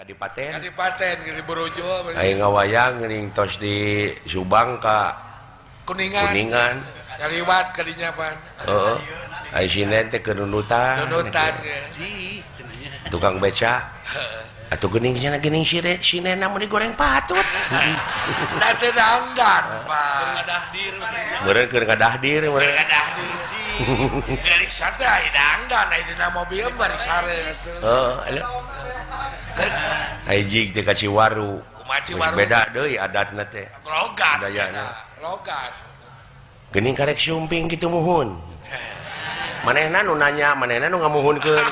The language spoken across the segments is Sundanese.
Kadipaten. Kadipaten geuning borojol. Aya ngawayang geuning tos di Subang ka Kuningan. Kuningan. Kaliwat ka dinya pan. Heeh. Aya sinden teh keur nunutan. Nunutan ge. Tukang beca. Atuh geuning cenah geuning sinena mun digoreng patut. Da teu dangdan, Pak. Meureun keur ngadahdir, meureun. Ngadahdir. Geuning sate aya dangdan aya dina mobil bari sare atuh. Heeh, aya jig teh ka Ciwaru. Kumaha Ciwaru? Beda deui adatna teh. Logat. Budayana. Logat. Geuning karek sumping kitu muhun. Manehna nu nanya, manehna nu ngamuhunkeun.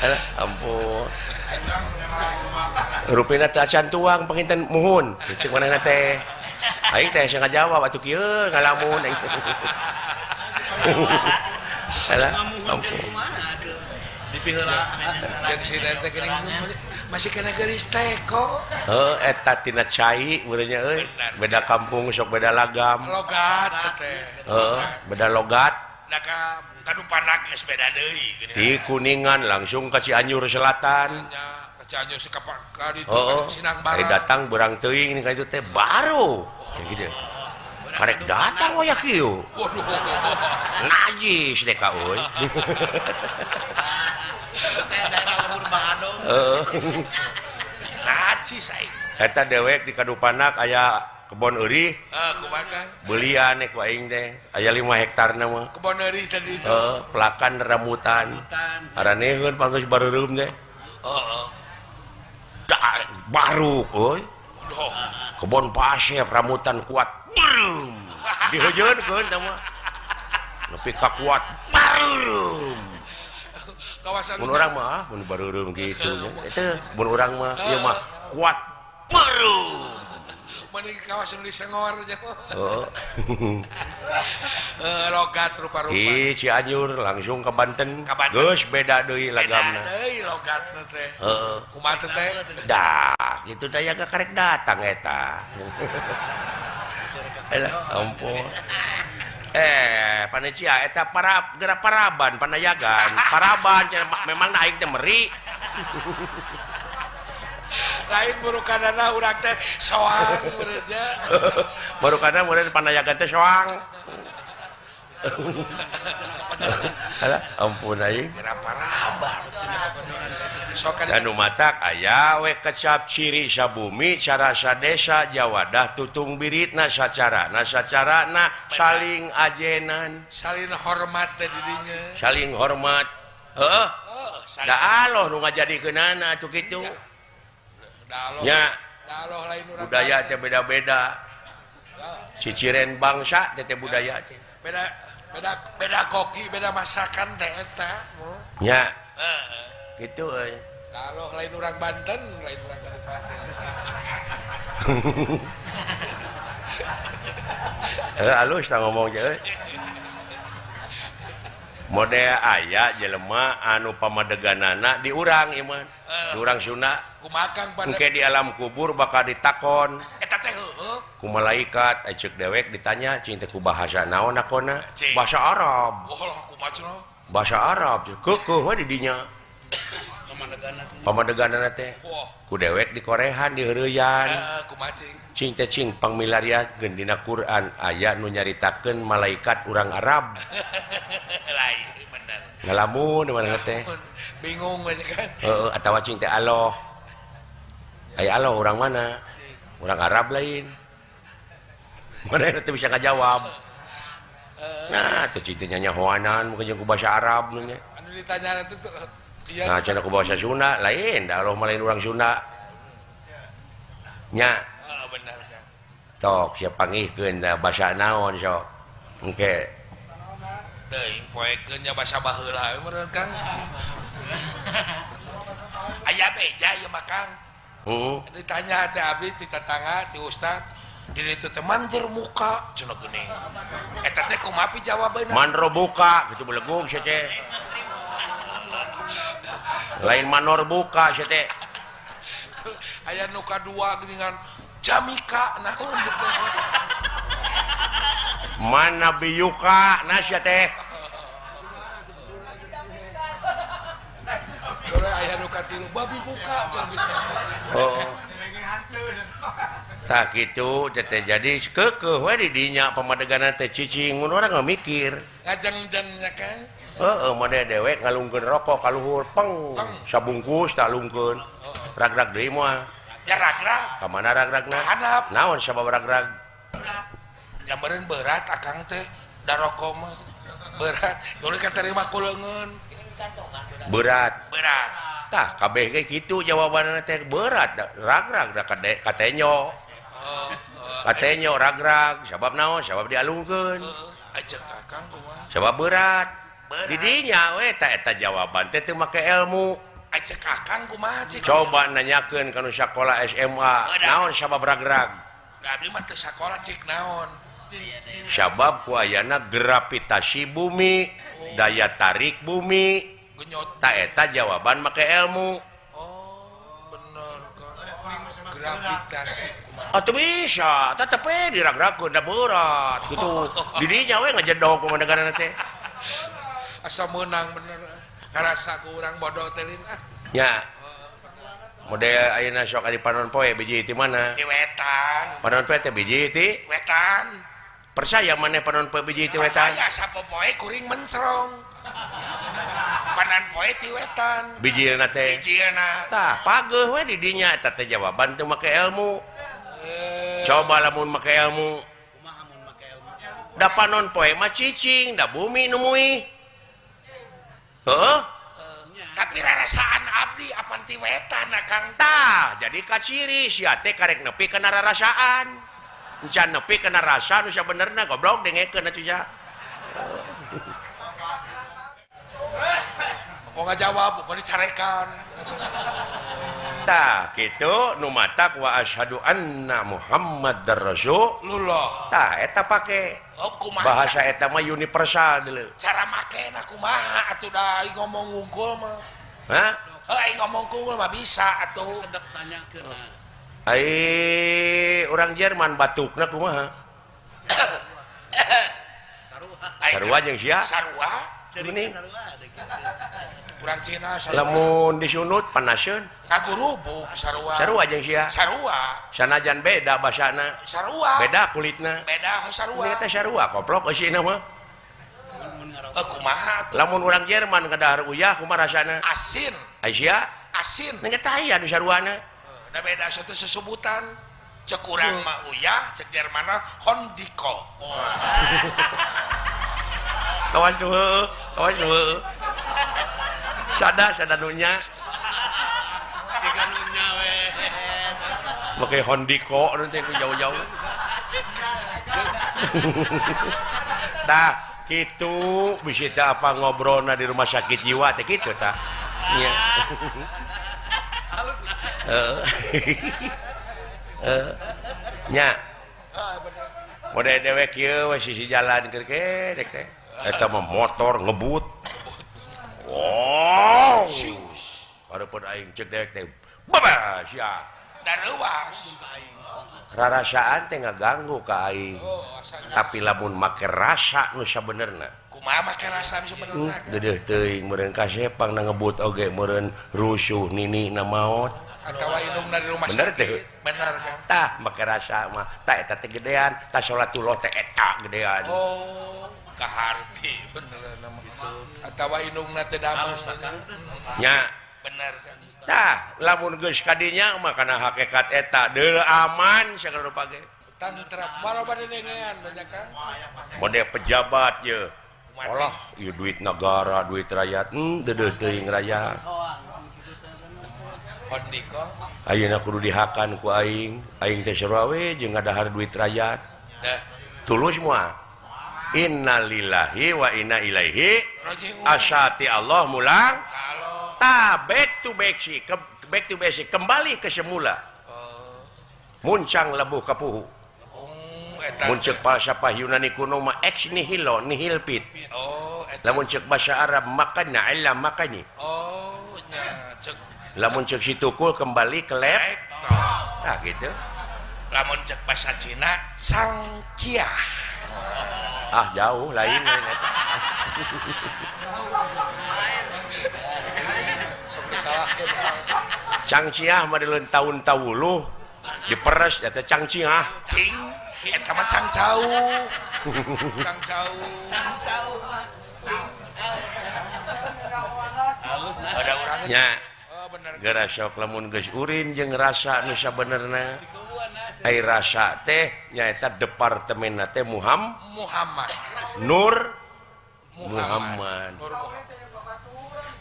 Alah, ampun. Rupina teh acan tuang panginten muhun. Cek manehna teh. Aing teh asa ngajawab atuh kieu ngalamun aing. Alah, ampun. Jeung si teh geuning masih kena geulis teko. Heuh, eta tina cai meureunnya euy. Beda kampung sok beda lagam. Logat teh. Heeh, beda logat. Da ka Kadupanak geus beda deui geuning. Di Kuningan langsung ka Cianjur Selatan. Nya, ka Cianjur sekapak ka ditu Sinang Barat. Datang berang teuing ka itu teh baru. Kayak gitu. Karek datang waya kieu. Waduh. Najis deh ka euy. Heeh. Najis aing. Eta dewek di Kadupanak aya kebon eurih. Heeh, kumaha Kang? Beulian ku aing teh. Aya 5 hektarna mah. Kebon eurih tadi itu. Heeh, pelakan rambutan. Araneheun panggeus bareureum teh. Heeh. Baru euy. Kebon pasir rambutan kuat. Barum. Diheujeunkeun teh mah. Nepi ka kuat. Barum. Kawasan mun urang mah mun bareureum kitu nya. Eta mun urang mah ieu mah kuat. Barum. Mending kawasan di Sengor aja. Oh. Logat rupa-rupa. Ih, Cianjur langsung ke Banten. Geus beda deui lagamna. Beda deui logatna teh. Heeh. Kumaha teh? Dah, kitu daya ge karek datang eta. Alah, ampun. Panecia eta para gerak paraban panayagan. Paraban memang aing teh meri. Lain burukanana urang teh soang meureun nya. Burukana meureun panayagan teh soang. Alah, ampun aing. Gerak paraban. Anu matak aya we kecap ciri sabumi sarasa desa jawadah tutung biritna sacarana sacarana saling ajenan. Saling hormat teh didinya. Saling hormat. Heeh. Da aloh nu ngajadikeunana atuh kitu. Nya budaya teh beda-beda. Ciciren bangsa teh budaya teh. Beda beda beda koki, beda masakan teh eta. Nya. Heeh. Kitu euy. Aloh lain urang Banten, lain urang Kabupaten. Heuh alus tah ngomong teh euy. Model aya jelema anu pamadeganana di urang ieu mah. Di urang Sunda. Engke di alam kubur bakal ditakon. Eta teh heueuh. Ku malaikat aya ceuk dewek ditanya cing teh ku bahasa naon nakona? Bahasa Arab. Wah, kumaha cenah? Bahasa Arab keukeuh we di dinya. Pamadeganana teh. Ku dewek dikorehan diheureyan. Heeh, kumaha cing? Cing teh cing pangmilariakeun dina Quran aya nu nyaritakeun malaikat urang Arab. Lain bener. Ngalamun mana teh. Bingung aja kan. Heeh, atawa cing teh aloh. Aya aloh urang mana? Urang Arab lain. Mana teh bisa ngajawab. Nah, teh cing teh nyanyahoanan mungkin jeung ku bahasa Arab nya. Anu ditanya itu iya. Nah, cenah ku bahasa Sunda lain, da aloh mah lain urang Sunda. Nya. Heeh, bener kan. Tok sia pangihkeun da basa naon sok. Engke. Teuing poekeun nya basa baheula we meureun Kang. Aya beja ieu mah Kang. Heeh. Ditanya teh abdi ti tetangga ti ustad, di ditu teh mandir muka cenah geuning. Eta teh kumaha pi jawabeunna? Manro buka kitu belegug sia teh. Lain manor buka sia teh. Aya nu kadua geuningan Jamika naon gitu. Mana biyuka nasya teh. katilu babi buka gitu. Oh. Tah kitu teh jadi keukeuh we di dinya pamadegan teh cicing mun urang mikir. Ngajengjen nya Kang. Heeh, mode dewek ngalungkeun rokok ka luhur peng sabungkus tah lungkeun. Ragrag deui moal. Ya ragrag. Ka mana ragragna? Naon sabab ragrag? Ya meureun berat akang teh da rokok mah berat. Tuluy katarima ku leungeun. Berat. Berat. Tah kabeh ge kitu jawabanna teh berat ragrag da katenyo. Katenyo ragrag sabab naon? Sabab dialungkeun. Heeh, akang kumaha? Sabab berat. Di dinya we ta eta jawaban teh teu make ilmu. Acek akang kumaha cik? Coba nanyakeun ka nu sakola SMA, naon sabab ragrag? Da abdi mah teu sakola cik naon? Sabab ku ayana gravitasi bumi, daya tarik bumi. Ta eta jawaban make ilmu. Oh, bener Kang. Gravitasi kumaha? Atuh bisa, tetep we diragragkeun da berat kitu. Di dinya we ngajedog kumaha negarana teh. Asa meunang bener. Ngarasa ku urang bodoh teh lin ah. Nya. Model ayeuna sok ari panon poe biji ti mana? Ti wetan. Panon poe teh biji ti wetan. Percaya maneh panon poe biji ti wetan? Percaya sapopoe kuring mencrong. Panon poe ti wetan. Bijilna teh. Bijilna. Tah, pageuh we di dinya eta teh jawaban teu make ilmu. Coba lamun make ilmu. Kumaha mun make ilmu? Da panon poe mah cicing, da bumi nu muih. Heeh. Tapi rarasaan abdi apan ti wetan akang. Tah, jadi kaciri sia teh karek nepi kana rarasaan. Encan nepi kana rasa nu sabenerna goblok dengekeun atuh sia. Kok ngajawab, kok dicarekan. Tah, kitu nu matak wa asyhadu anna Muhammadar Rasulullah. Tah, eta pake. Oh, kumaha? Bahasa eta mah universal deuleu. Cara makena kumaha atuh da aing ngomong unggul mah. Hah? Heuh aing ngomong unggul mah bisa atuh. Sedep tanyakeun. Ai urang Jerman batukna kumaha? Sarua jeung sia. Sarua. Geuning. Urang Cina sarua. Lamun disunut panaseun. Ngagurubuk sarua. Sarua jeung sia. Sarua. Sanajan beda basana. Sarua. Beda kulitna. Beda sarua. Ini teh sarua koplok eusina mah. Kumaha atuh? Lamun urang Jerman kadahar uyah kumaha rasana? Asin. Ai sia? Asin. Nya teh aya nu saruana. Da beda satu sesebutan. Cek urang mah uyah, cek Jerman mah hondiko. Kawas tuh, kawas tuh. Sada sada nunya. Tiga nunya we. Make hondiko nu teh jauh-jauh. Tah, kitu bisi teh apa ngobrolna di rumah sakit jiwa teh kitu tah. Nya. Heeh. Nya. Model dewek ieu we sisi jalan keur ke dek teh. Eta mah motor ngebut. Wow. Hareupeun aing cek dewek teh. Babas ya. Dareuwas. Rarasaan teh ngaganggu ka aing. Tapi lamun make rasa nu sabenerna. Kumaha make rasa nu sabenerna? Geudeuh teuing meureun kasepang na ngebut oge meureun rusuh nini na maot. Atawa indungna di rumah bener sakit. Teh? Bener kan? Tah make rasa mah. Tah eta teh gedean, tah salatullah teh eta gedean. Oh, kaharti bener mah. Atawa indungna teh damang. Nya. Bener kan? Tah, lamun geus kadinya mah kana hakikat eta deuleu aman sagala rupa ge. Tantrap malah bade dengean banyak kan. Mode pejabat ye. Alah, ieu duit negara, duit rakyat, deudeuh teuing rakyat. Ayeuna kudu dihakan ku aing, aing teh sarua we jeung ngadahar duit rakyat. Tulus moal. Innalillahi wa inna ilaihi raji'un. Asyati Allah mulang. Ta back to basic, back to basic, kembali ke semula. Muncang lebuh kapuhu. Mun ceuk falsafah Yunani kuno mah ex nihilo nihil fit. Lamun ceuk bahasa Arab makana illa makani. Oh nya ceuk. Lamun ceuk si tukul kembali ke lab. Tah gitu. Lamun ceuk bahasa Cina sang cia. Ah jauh lain eta. Salahkeun hal. Cangciah mah dileun taun tawuluh diperes eta cangciah. Cing eta mah cangcau. Cangcau. Cangcau mah. Ada urang nya. Oh bener. Geura sok lamun geus urin jeung rasa nu sabenerna. Ai rasa teh nyaeta departemenna teh Muhammad. Nur Muhammad. Nur Muhammad.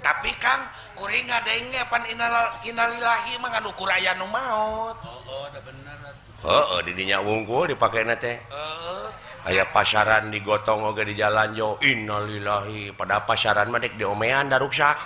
Tapi Kang kuring ngadenge pan innalillahi mah ngan ukur aya nu maot. Oh, da bener atuh. Heeh, di dinya wungkul dipakena teh. Heeh. Aya pasaran digotong oge di jalan jo innalillahi pada pasaran mah dek diomean da ruksak.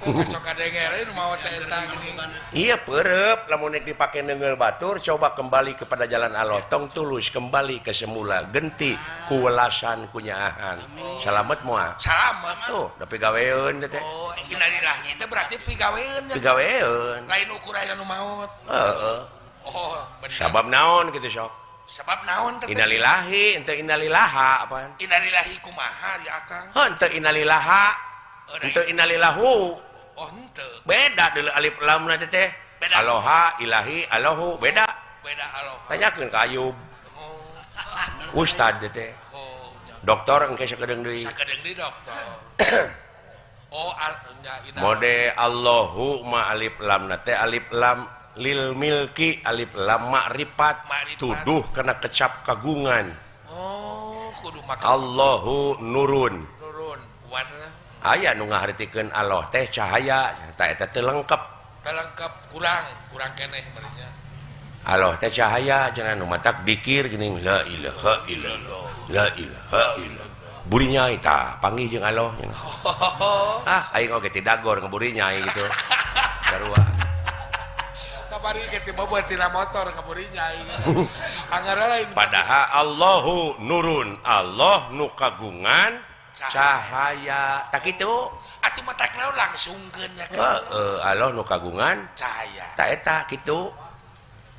Sok kadenge nu maot teh eta geuning. Iya perep lamun nek dipake neunggeul batur coba kembali kepada jalan Allah tong tulus kembali ke semula genti kuwelasan kunyaahan. Salamet moal. Salamet. Tuh da pigaweun teh. Oh, innalillahi teh berarti pigaweun. Pigaweun. Lain ukur aya nu maot. Heeh. Oh, bener. Sabab naon kitu sok? Sabab naon teh? Innalillahi henteu innalillaha apaan? Innalillahi kumaha ya Akang? Henteu innalillaha. Henteu innalillahu. Oh, henteu. Beda deuleu alif lamna teh teh. Beda. Aloha ilahi alohu beda. Beda aloha. Tanyakeun ka Ayub. Oh. Ustad teh teh. Oh, nya. Dokter engke sakedeung deui. Sakedeung deui dokter. Oh, al nya inna. Mode Allahu ma alif lamna teh alif lam lil milki alif lam makrifat tuduh kana kecap kagungan. Oh, kudu make Allahu nurun. Nurun. Warna aya nu ngahartikeun Allah teh cahaya ta eta teu lengkap. Teu lengkap, kurang keneh meureunnya. Allah teh cahaya cenah nu matak dikir geuning la ilaha illallah la ilaha illallah. Buri nyai tah panggih jeung Allah. Ah, aing oge teh dagor ngeburi nyai gitu. Sarua. Kamari ge teh boboh tina motor ngeburi nyai. Anggar lain. Padahal Allahu nurun, Allah nu kagungan cahaya tak kitu atuh matak naon langsungkeun nya kan. Heeh, Allah nu kagungan cahaya. Ta eta kitu.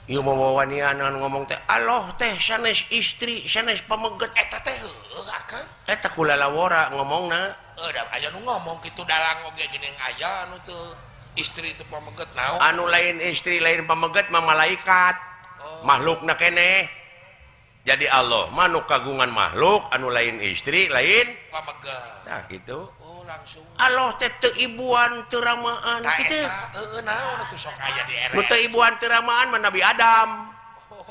Ieu mawawanian ngomong teh Allah teh sanes istri, sanes pameget eta teh heueuh Akang. Eta kulalawora ngomongna. Heuh, da aya nu ngomong kitu dalang oge geuning aya anu teu istri teu pameget naon. Anu lain istri lain pameget mah malaikat. Oh. Makhlukna keneh. Jadi Allah mah nu kagungan makhluk anu lain istri lain pameget. Nah gitu. Oh, langsung. Allah teh teu ibuan teu ramaan kitu. Heeh, naon atuh sok aya di era. Nu teu ibuan teu ramaan mah Nabi Adam. Oh.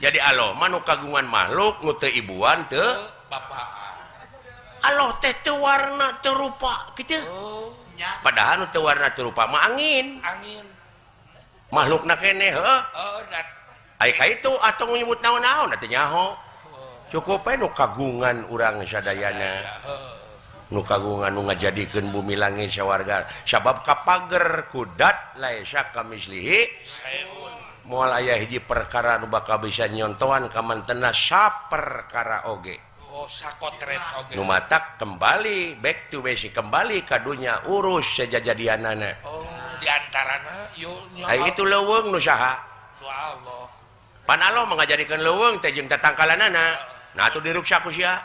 Jadi Allah mah nu kagungan makhluk nu teu ibuan teu bapaan. Allah teh teu warna teu rupa kitu. Oh, padahal nu teu warna teu rupa mah angin. Angin. Makhlukna keneh heuh. Heeh, ai ka itu atau nyebut naon-naon atuh nyaho. Cukup we nu kagungan urang sadayana. Nu kagungan nu ngajadikeun bumi langit sawarga. Sabab kapager kudat laisa kamislihi moal aya hiji perkara nu bakal bisa nyontohan kamantena saperkara oge. Oh, sakotret oge. Nu matak kembali back to basic kembali ka dunya urus sejajadianana. Oh, di antarana ieu ai itu leuweung nu saha? Nu Allah. Pan Allah mengajadikeun leuweung teh jeung tatangkalanana. Nah atuh diruksak ku sia.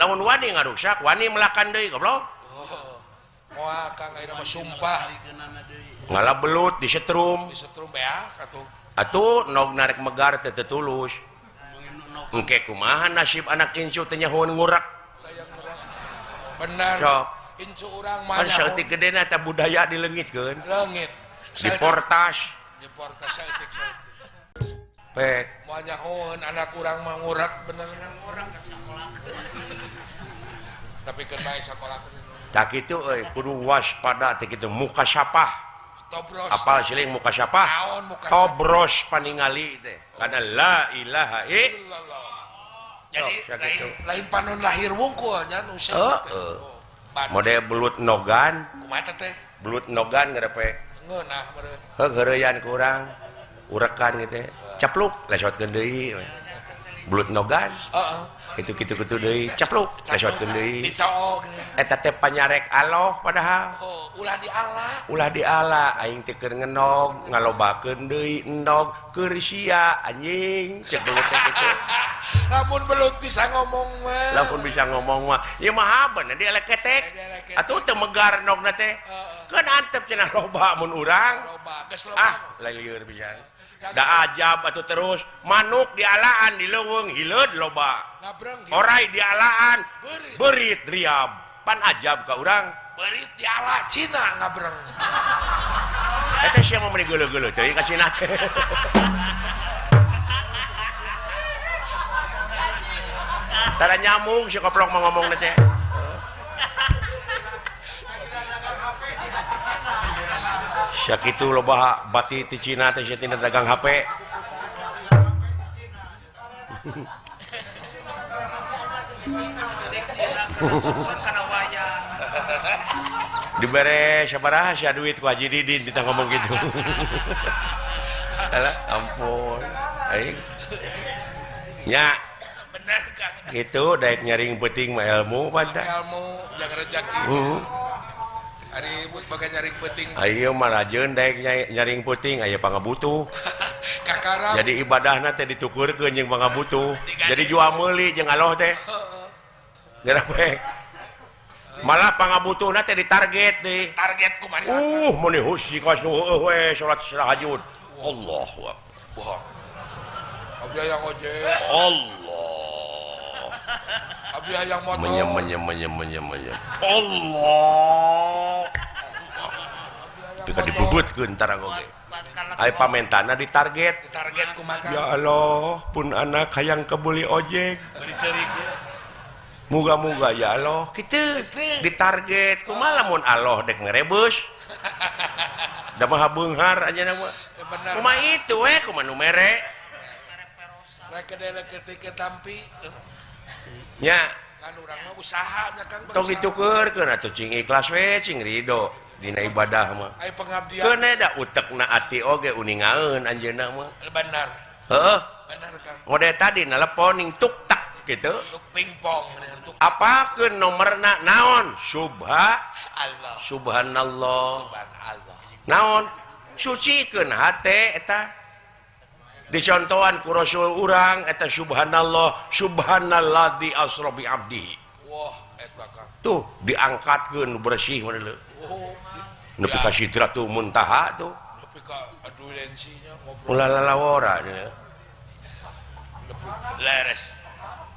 Lamun wani ngaruksak, wani melakan deui goblok. Oh. Moal Kang ayeuna mah sumpah. Ngala belut disetrum. Disetrum beak atuh. Atuh nog narek megar teh teu tulus. Engke kumaha nasib anak incu teh nyahoeun ngurak. Bener. Sok. Incu urang mah kan saeutik gedena teh budaya dileungitkeun. Leungit. Diportas. Diportas saeutik-saeutik. Pek. Moal nyahoeun anak urang mah ngurak bener. Tapi keun bae sakolahkeun. Tah kitu euy kudu waspada teh kitu muka sapah. Tobros. Apal siling muka sapah? Naon muka tobros paningali teh. Karena la ilaha illallah. Jadi sok, lain panon lahir wungkul nya nu heeh. Mode belut nogan. Kumaha teh? Belut nogan ngarepe. Ngeunah meureun. Heuh heureyan ku urang. Urekan gitu. Capluk lesotkeun deui. Belut nogan. Itu kitu-kitu deui, capluk, lesotkeun deui. Dicoog. Eta teh panyarek Allah padahal. Oh, ulah diala. Ulah diala aing teh keur ngenog, ngalobakeun deui endog keur sia anjing cek belut teh kitu. Lamun belut bisa ngomong mah. Lamun bisa ngomong mah, ieu mah haben dieleketek. Atuh teu megar endogna teh. Keun antep cenah loba mun urang. Loba, geus loba. Ah, lieur pisan. Da ajab atuh terus manuk dialaan di leuweung hileud loba. Orai dialaan beurit riab. Pan ajab ka urang. Beurit diala Cina ngabreng. Eta sia mah meuni geuleuh-geuleuh teuing ka Cina teh. Tara nyambung si koplok mah ngomongna teh. Sakitu loba bati ti Cina teh sia tina dagang HP. Dibere sabaraha sia duit ku Haji Didin kita ngomong gitu. Alah ampun. Aing. Nya. Bener Kang. Gitu daek nyaring peuting mah ilmu pada. Ilmu jangan rezeki. Ari bagai nyaring peuting. Ayo marajeun daek nyaring peuting aya pangabutuh. Kakara. Jadi ibadahna teh ditukurkeun jeung pangabutuh. Jadi jual meuli jeung Allah teh. Geura bae. Malah pangabutuhna teh ditarget deui. Target kumaha? Meuni husi ka heueuh we salat tahajud. Allahu akbar. Abdi hayang ojek. Allah. Abdi hayang motor. Menyem menyem menyem menyem menyem. Allah. Tapi ka dibubutkeun tarang oge. Ai pamentana ditarget. Ditarget kumaha? Ya Allah, pun anak hayang kebuli ojek. Muga-muga ya Allah kitu ditarget kumaha lamun Allah dek ngerebus. Da maha beunghar anjeunna mah. Kumaha itu we kumaha nu mere. Rek ketik tampi. Nya kan urang mah usaha nya Kang. Tong ditukeurkeun atuh cing ikhlas we cing ridho dina ibadah mah. Ai pengabdian. Keun da utekna ati oge uningaeun anjeunna mah. Benar. Heeh. Benar Kang. Ngode tadi nelepon ning tuk tak gitu. Tuk pingpong tuk. Apakeun nomerna naon? Subha Allah. Subhanallah. Subhanallah. Naon? Sucikeun hate eta. Dicontohan ku Rasul urang eta subhanallah subhanalladzi asra bi abdihi. Wah, eta Kang. Tuh diangkatkeun bersih mana leu. Oh. Nepi ka sidratul muntaha tuh. Nepi ka adulensinya ngobrol. Ulah lalawora nya. Leres.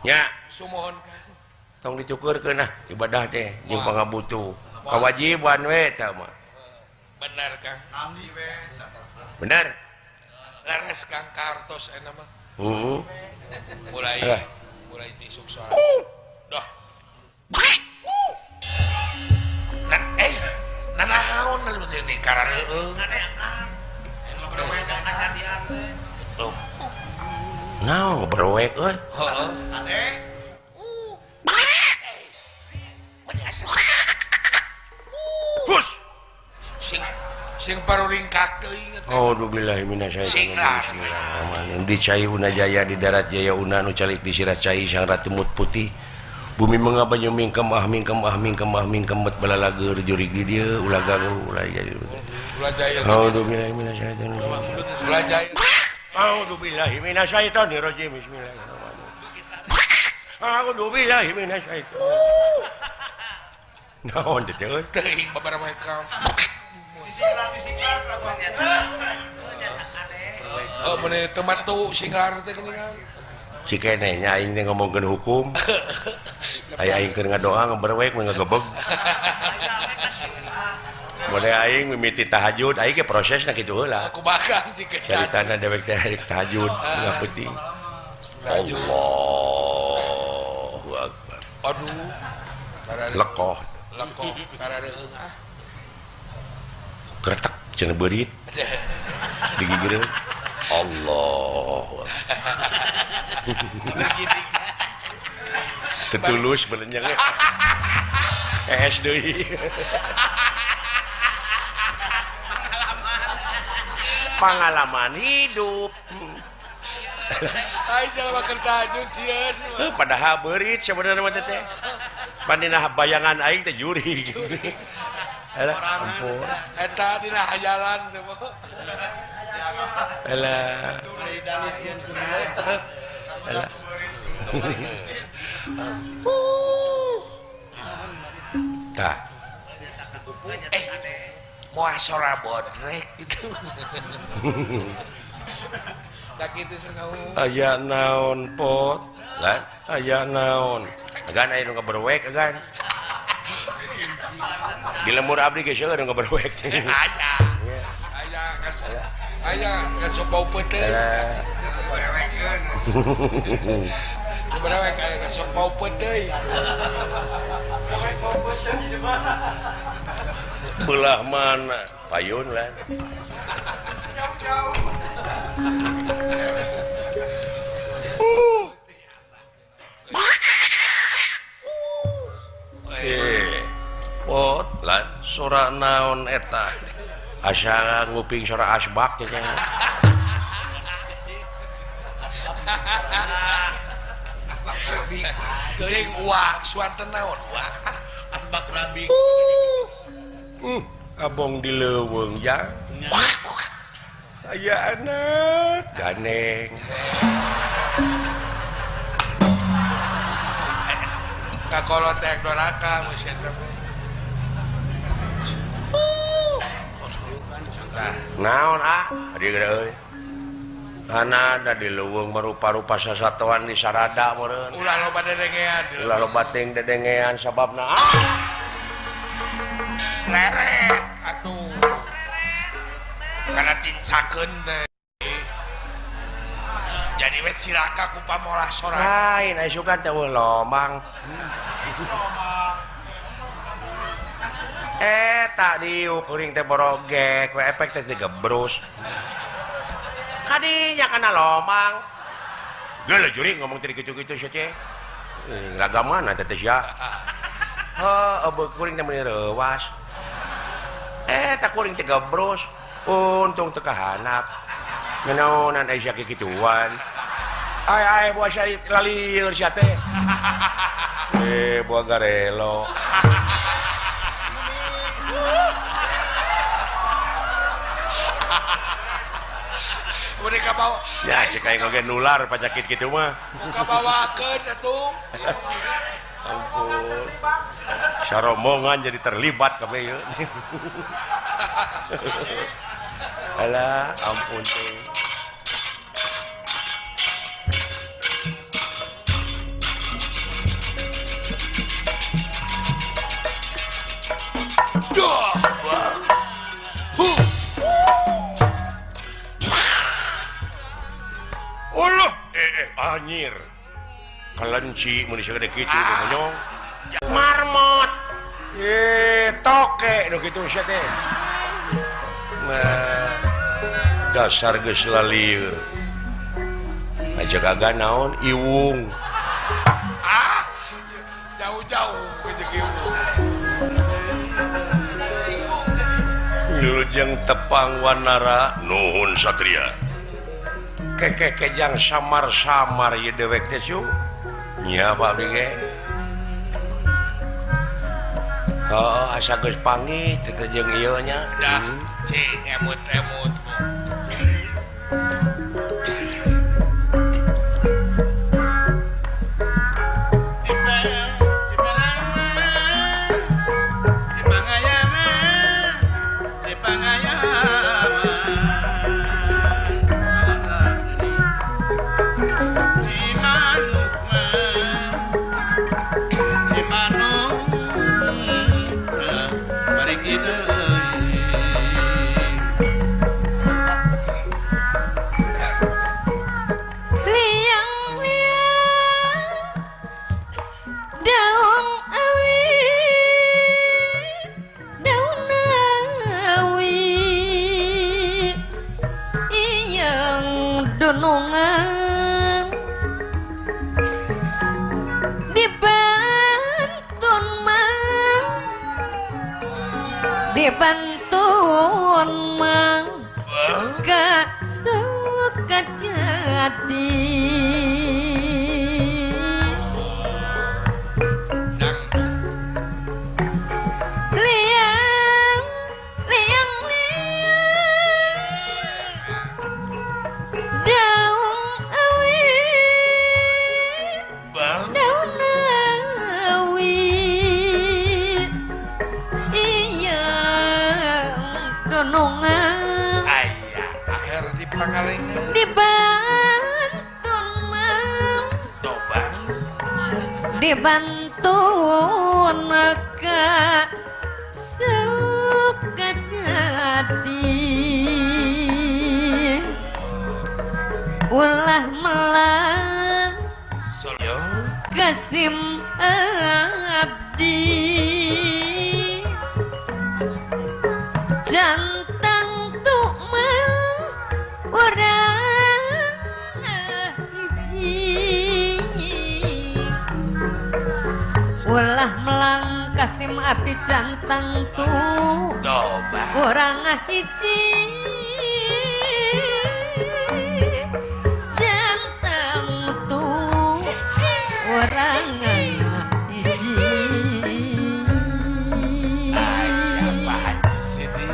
Nya, sumuhun Kang. Tong dicukurkeun ah ibadah teh jeung pangabutuh. Kawajiban we eta mah. Bener Kang. Abdi we eta. Bener. Leres Kang kartos enak mah. Heeh. Mulai tisuk soal. Dah. Nah, nanaon teh ni karareueung. Naon berowek euy. Heeh. Ade. Hus. Sing paruringkak teuing. A'udzubillahi minasyaitonir. Di cai una jaya di darat jaya una nu calik di sirah cai sang ratu mut putih. Bumi mengapa banyu mingkem ah mingkem ah mingkem ah mingkem bet balalager jurig di dieu ulah gagu ulah jaya. Ulah jaya. A'udzubillahi minasyaitonir. Ulah jaya. A'udzubillahi minasyaitonir rajim. Bismillahirrahmanirrahim. A'udzubillahi minasyaitonir. Naon teh euy? Teuing babaraha ka. Disinglar Oh, mun teu matu singlar teh geuningan. Si keneh nya aing teh ngomongkeun hukum. Aya aing keur ngadoa ngeberwek mun ngagebeg. Mun aing mimiti tahajud, aing ge prosesna kitu heula. Aku bakang cik. Caritana dewek teh rek tahajud tengah peuting. Allahu akbar. Aduh. Lekoh. Lekoh karareueung ah. Kretek cenah beurit. Digigireun. Allah. Tetulus belenyang. Es deui. Pengalaman hidup. Ai jalma keur tahajud sieun. Padahal beurit sebenarnya mah teh. Pandina bayangan aing teh jurig. Alah, ampun. Eta dina hayalan teh. Alah. Alah. Tah. Moal sora bodrek gitu. Da kitu sakamu. Aya naon pot? Lan, aya naon? Agan aya nu ngaberwek agan. Di lembur abdi ge seueur nu ngaberwek. Aya. Aya kan. Aya kan sok bau peuteung. Berewek aya kan sok bau peuteung. Belah mana? Payun lah. Pot lah sora naon eta? Asa nguping sora asbak teh. Cing uak suanten naon uak? Asbak rabi. Abong di leuweung ya. Aya anak ganeng. Kakolot teh doraka geus eta. Naon ah? Adi gede euy. Kana da di leuweung marupa-rupa sasatoan di sarada meureun. Ulah loba dedengean. Ulah loba ting dedengean sababna ah. Leret atuh. Kana tincakeun teh. Jadi we cilaka ku pamolah sorangan. Lain aya sugan teh eueuh lomang. Tak diuk kuring teh borogek we efek teh digebrus. Kadinya kana lomang. Geuleuh juring ngomong teh kitu-kitu sia teh. Raga mana teh teh sia? Heuh, kuring teh meuni reuwas. Tak kuring teh gebrus. Untung teu kahanap. Ngenaonan aya sia kikituan. Ay ay buah sia lalieur sia teh. Buah garelo. Mereka bawa. Ya, cek aing oge nular penyakit kitu mah. Muka bawakeun atuh. Ampun. Sarombongan jadi terlibat kabeh ieu. Alah, ampun teh. Duh. Huh. Allah, anjir. Kelenci mun sagede kitu monyong. Marmot. Toke nu kitu sia teh. Nah, dasar geus lalieur. Aja kagak naon iwung. Ah, jauh-jauh jeung iwung. Wilujeng tepang wanara nuhun satria. Kekeh kejang samar-samar ieu dewek teh cu. Nya Pak abdi ge. Oh, asa geus panggih teh jeung ieu nya. Dah, cing emut-emut. Dunungan dibantun mang dibantun mang gak sekejap jadi liang liang liang daun awi daun awi iya donongan aya akhir di Pangalengan dibantun mang dobang dibantun ka suka jadi ulah melang kasim abdi jantang tukmang urang hiji ulah melang kasim abdi jantang tu urang hiji jantang tu urang hiji. Aya Pak Haji Sidi.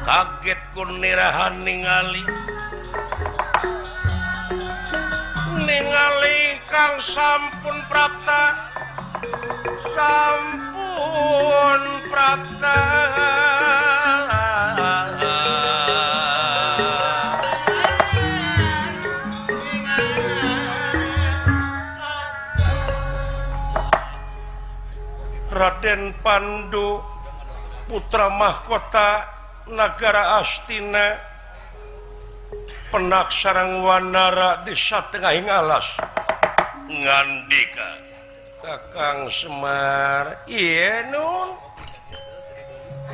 Kaget kunirahan ningali ningali kang sampun prapta sampun prapta Raden Pandu putra mahkota Nagara Astina penak sarang wanara di satengahing alas ngandika Kakang Semar ieu nun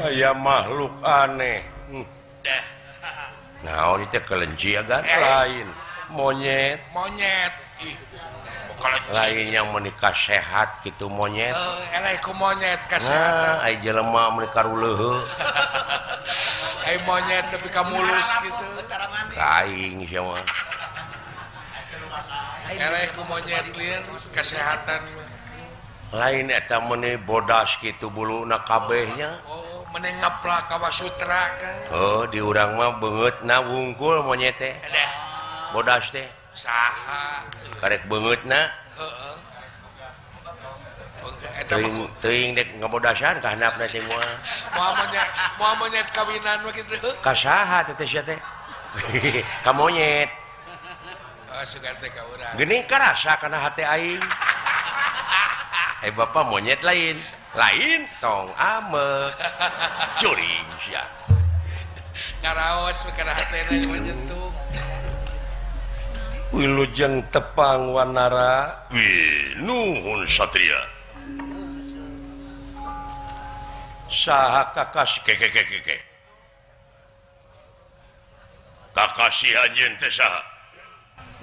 aya makhluk aneh. Naon itu kelenci agan lain monyet monyet ih lain yang menikah sehat gitu monyet eleh ku monyet kesehatan nah, ai jelema menikah ruleuheuh ai monyet nepi ka mulus gitu aing sia mah eleh ku monyet lieur kesehatan lain eta meuni bodas kitu buluna kabehnya. Oh meuni ngaplak ka Wasutra kan oh di urang mah beungeutna wungkul monyet teh bodas teh saha karek beungeutna heeh teuing teuing dek ngabodasan ka handapna teh moal moal monyet kawinan mah kitu ka saha teh sia teh ka monyet oh sugan teh ka urang geuning karasa kana hate aing bapak monyet lain lain tong amek curing sia karaos kana hatena menyentuh. Wilujeng tepang wanara. Nuhun satria. Saha kakas keke. Kakasih anjeun teh saha?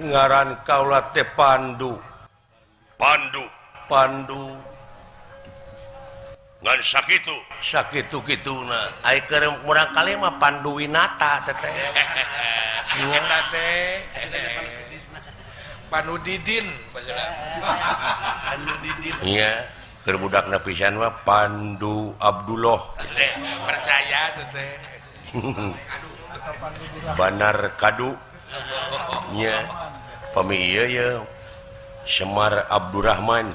Ngaran kaula teh Pandu. Pandu, Pandu. Ngan sakitu, sakitu kituna. Ai keur murang kali mah Pandu Winata teh teh. Eta teh Pandu Didin baheula. Pandu Didin. Iya, keur budakna pisan mah Pandu Abdullah. Percaya teh teh. Banar Kadu. Nya. Pami ieu ye Semar Abdurrahman.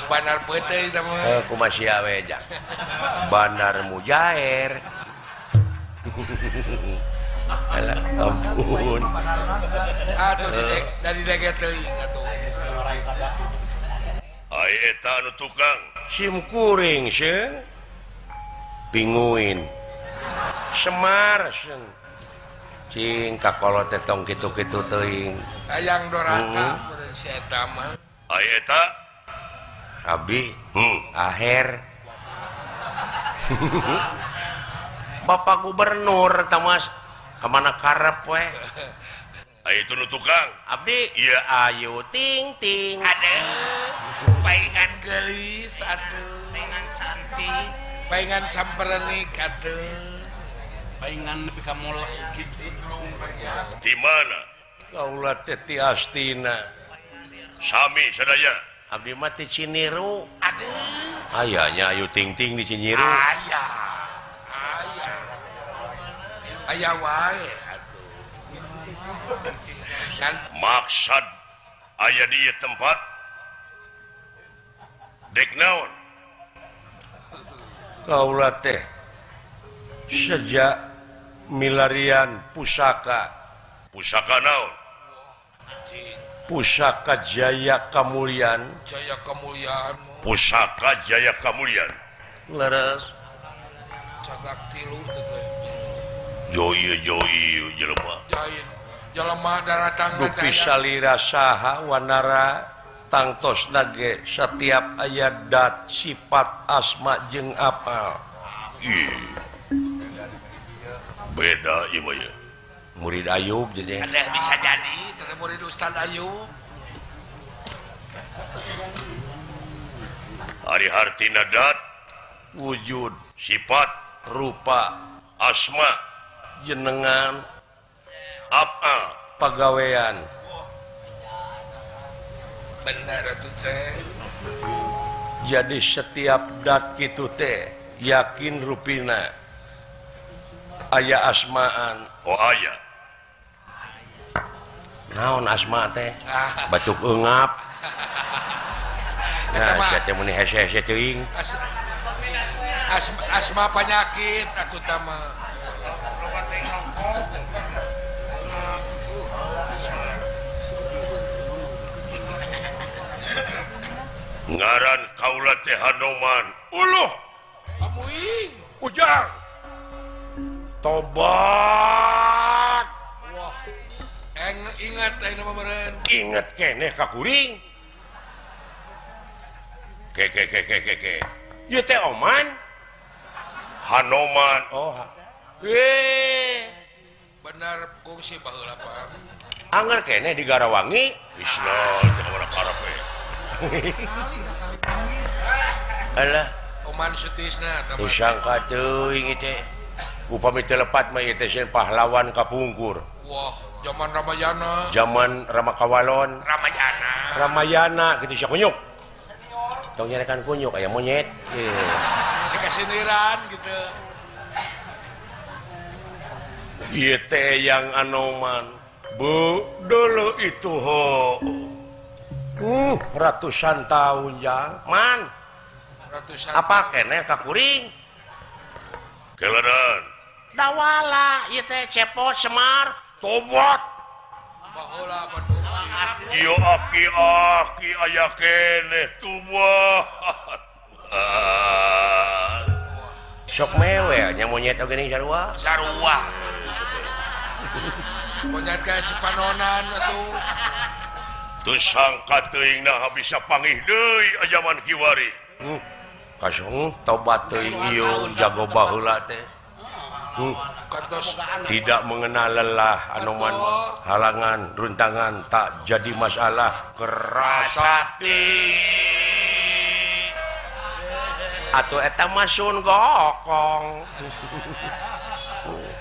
Banar peuteui eta mah. Kumaha sia we ja. Banar Mujair. Alah ampun. Atuh dari dege teuing atuh. Ai eta anu tukang sim kuring seung. Pinguin. Semar seung. Cing kakolot teh tong kitu-kitu teuing. Hayang doraka meureun si eta mah. Ai eta abdi aher. Bapak Gubernur tah Mas. Kemana karep we? Ayo itu nu tukang. Abdi ieu Ayu Ting Ting. Aduh, paingan geulis atuh. Paingan cantik, paingan samperenik atuh. Paingan nepi ka mola kitu. Di mana? Kaula teh ti Astina. Sami sadaya. Abdi mah ti Ciniru. Aduh. Ayanya Ayu Ting Ting di Ciniru. Aya. Aya. Aya wae atuh. Maksad aya di ieu tempat dek naon? Kaula teh sejak milarian pusaka. Pusaka naon? Pusaka Jaya Kamulyan. Jaya Kamulyan. Pusaka Jaya Kamulyan. Leres. Cagak tilu teh. Joy joy jelema. Jain. Jelema daratang teh. Dupi salira saha wanara tangtos nage setiap aya dat sifat asma jeung apal. Beda ieu mah ya. Murid Ayub jadi. Ada bisa jadi teteh murid Ustaz Ayub. Ari hartina dat wujud sifat rupa asma jenengan apa pagawean. Benar atuh teh. Jadi setiap dat kitu teh yakin rupina aya asmaan. Oh aya. Naon asma teh? Batuk eungap. Nah, sia teh mun hese-hese teuing. Asma penyakit atuh tah mah. Ngaran kaula teh Hanoman. Uluh. Amuing. Ujang. Tobat. Wah. Ingat ayeuna mah meureun. Inget keneh ka kuring. Ke ke ke ke ke ke. Ieu teh Oman. Hanoman. Oh. Benar kungsi baheula Pak. Angger keneh di Garawangi. Isna teh mana karep we. Alah, Oman Sutisna tah. Disangka teuing ieu teh. Upami teu lepat mah ieu teh sieun pahlawan kapungkur. Wah, zaman Ramayana. Zaman Ramakawalon. Ramayana. Ramayana kitu sia kunyuk. Tong nyarekan kunyuk aya monyet. Si kasiniran gitu. Ieu teh yang Anoman. Bu, dulu itu ho. Ratusan tahun jang. Man. Ratusan. Apa keneh ka kuring? Keledan. Dawala ieu teh cepot Semar tobat. Baheula padungsi. Ieu aki-aki aya keneh tobat. Sok mewel nya monyet oge ning sarua. Sarua. Monyet ka Cipanonan atuh. Teu sangka teuing nah bisa pangih deui ajaman kiwari. Kasung tobat teuing ieu jago baheula teh. Tidak mengenal lelah Anoman, halangan runtangan tak jadi masalah kerasakti atau eta mah sun gokong.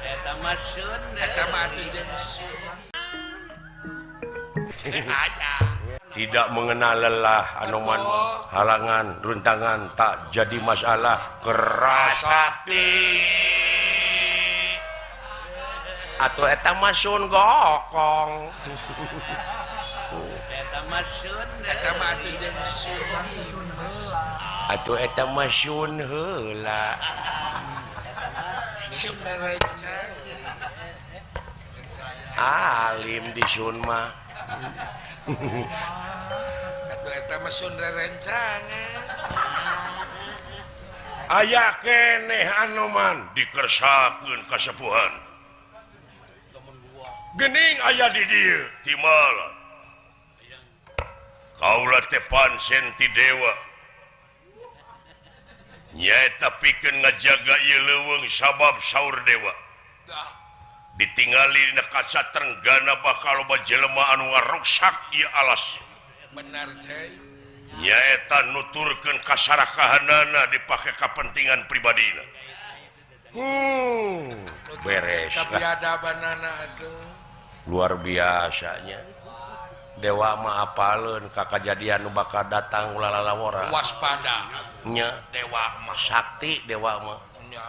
Eta mah sun, eta mah atuh jeung sun. Tidak mengenal lelah Anoman, halangan runtangan tak jadi masalah kerasakti atau eta mah sun gokong. Eta mah sun, eta mah atuh jeung sun. Atuh eta mah sun heula. Sun rencang. Alim di sun mah. Atuh eta mah sun rerencangan. Aya keneh Anoman dikersakeun kasepuhan. Gening aya di dieu timala. Kaula teh pansen ti dewa. Nyaeta pikeun ngajaga ieu leuweung sabab saur dewa. Ditinggali dina kaca Trenggana bakal loba jelema anu ngaruksak ieu alas. Benar cai. Nyaeta nuturkeun kasarakahanana dipake kapentingan pribadina. Beres. Kabiadabanana atuh. Luar biasanya. Dewa mah apaleun ka kajadian nu bakal datang ulah lalawora. Waspada. Nya dewa mah sakti dewa mah. Nya.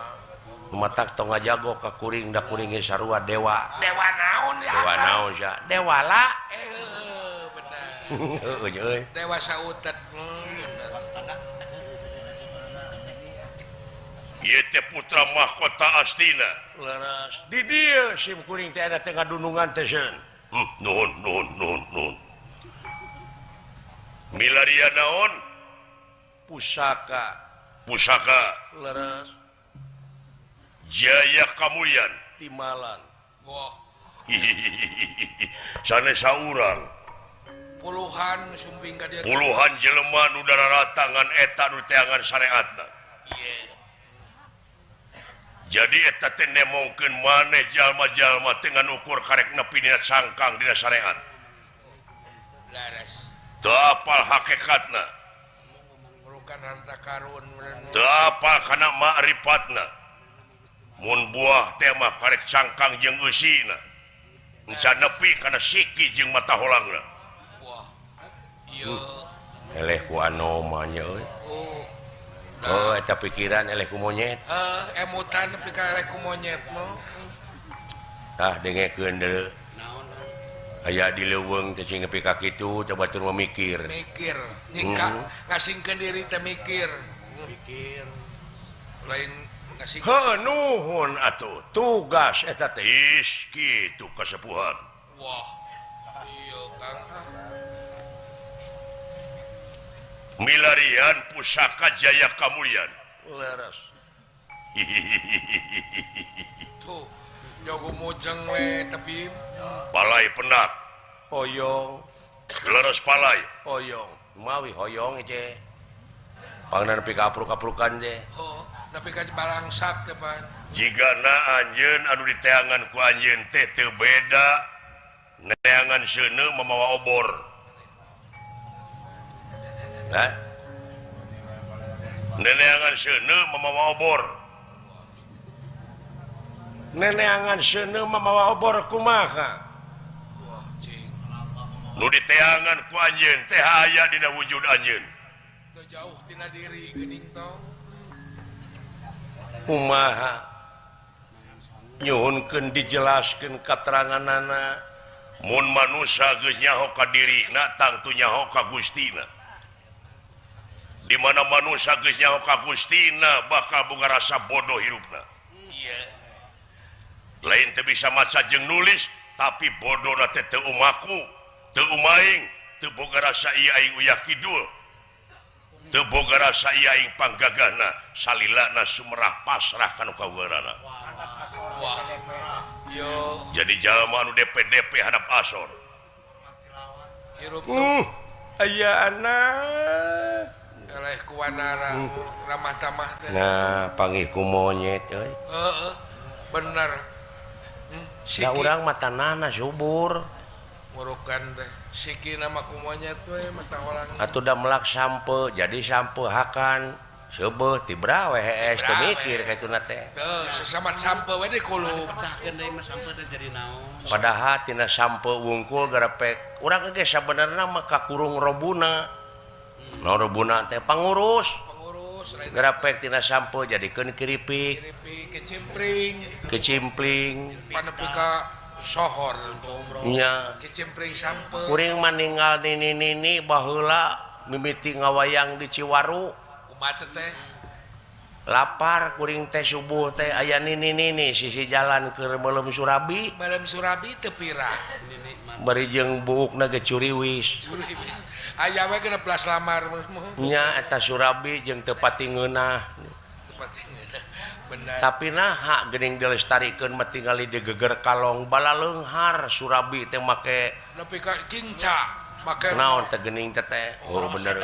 Matak tong ngajago ka kuring da kuring ge sarua dewa. Dewa naon ya? Dewa naon sia? Dewala. Bener. Heueuh euy. Dewa sautet. Ieu teh putra mahkota Astina. Leres. Di dieu sim kuring teh ada teh ngadunungan teh seun. Nuhun nuhun nuhun nuhun. Milaria naon? Pusaka. Pusaka. Leres. Jaya Kamulyan Timalan. Wah. Sanes saurang. Puluhan sumping ka dieu. Puluhan jelema nu dararatangan eta nu teangan syariatna. Ieu. Jadi eta teh nemongkeun maneh jalma-jalma teh ngan ukur karek nepi dina sangkang dina syariat. Leres. Teu apal hakikatna. Merukan harta karun. Teu apal kana makrifatna. Mun buah teh mah karek cangkang jeung eusina. Encan nepi kana siki jeung mata holangna. Wah. Ieu. Eleh ku anoma nya euy. Oh, eta pikiran eleh ku monyet. Heuh, emutan nepi ka eleh ku monyet mah. Tah dengekeun deui. Naon? Aya di leuweung teh sing nepi ka kitu coba tur mikir. Mikir, nyingkak ngasingkeun diri teh mikir. Mikir. Lain heuh nuhun atuh tugas eta teh is kitu kasepuhan. Wah. Ieu Kang. Milarian pusaka Jaya Kamulyan. Leres. Tuh, jago mojang we tapi palai penak. Hoyong. Leres palai. Hoyong. Mawi hoyong teh. Pangna nepi ka apruk-aprukan teh. Oh. Tapi ka balangsak teh pan. Jigana anjeun anu diteangan ku anjeun teh teu beda neangan seuneu mamawa obor. Nah. Neneangan seuneu mamawa obor. Neneangan seuneu mamawa obor kumaha? Wah, cing. Nu diteangan ku anjeun teh aya dina wujud anjeun. Teu jauh tina diri geuning tong. Kumaha nyuhunkeun dijelaskeun kateranganana mun manusa geus nyaho ka dirina tangtu nyaho ka Gustina. Di mana manusa geus nyaho ka Gustina bakal boga rasa bodoh hirupna. Iya. Lain teu bisa maca jeung nulis tapi bodona teh teu umaku, teu umaing, teu boga rasa ieu aing uyah kidul. Teu boga rasa ieu aing panggagahna salilana sumerah pasrah kana kawerana. Wah. Yo. Jadi jalma anu DP-DP hadap asor. Hirup tuh. Aya anak. Eleh ku wanara ramah tamah teh. Nah, panggih ku monyet euy. Heeh. Bener. Da urang mah tanahna subur. Murukan teh. Siki nama ku monyet we mata holang. Atuh da melak sampe, jadi sampe hakan. Seubeuh tibra we hees teu mikir ka ituna teh. Teu, sesamat sampe we dikulub. Pecahkeun deui mah sampe teh jadi naon. Padahal tina sampe wungkul garepek. Urang ge sabenerna mah kakurung robuna. Naon robuna teh pangurus. Pangurus garepek tina sampe jadikeun keripik. Keripik kecimpring. Kecimpling. Panepi ka sohor nya. Kecimpring sampe. Kuring mah ninggal nini-nini baheula mimiti ngawayang di Ciwaru. Kumaha teh? Lapar kuring teh subuh teh aya nini-nini sisi jalan keur meuleum surabi. Meuleum surabi teu pira. Bari jeung buukna ge curiwis. Curiwis. Aya we genep belas lamar. Nya eta surabi jeung teu pati ngeunah. Teu pati ngeunah. Bener. Tapi naha geuning dilestarikeun mah tingali digeger kalong balaleunghar surabi teh make nepi ka kinca. Make naon teh geuning teh teh. Oh bener.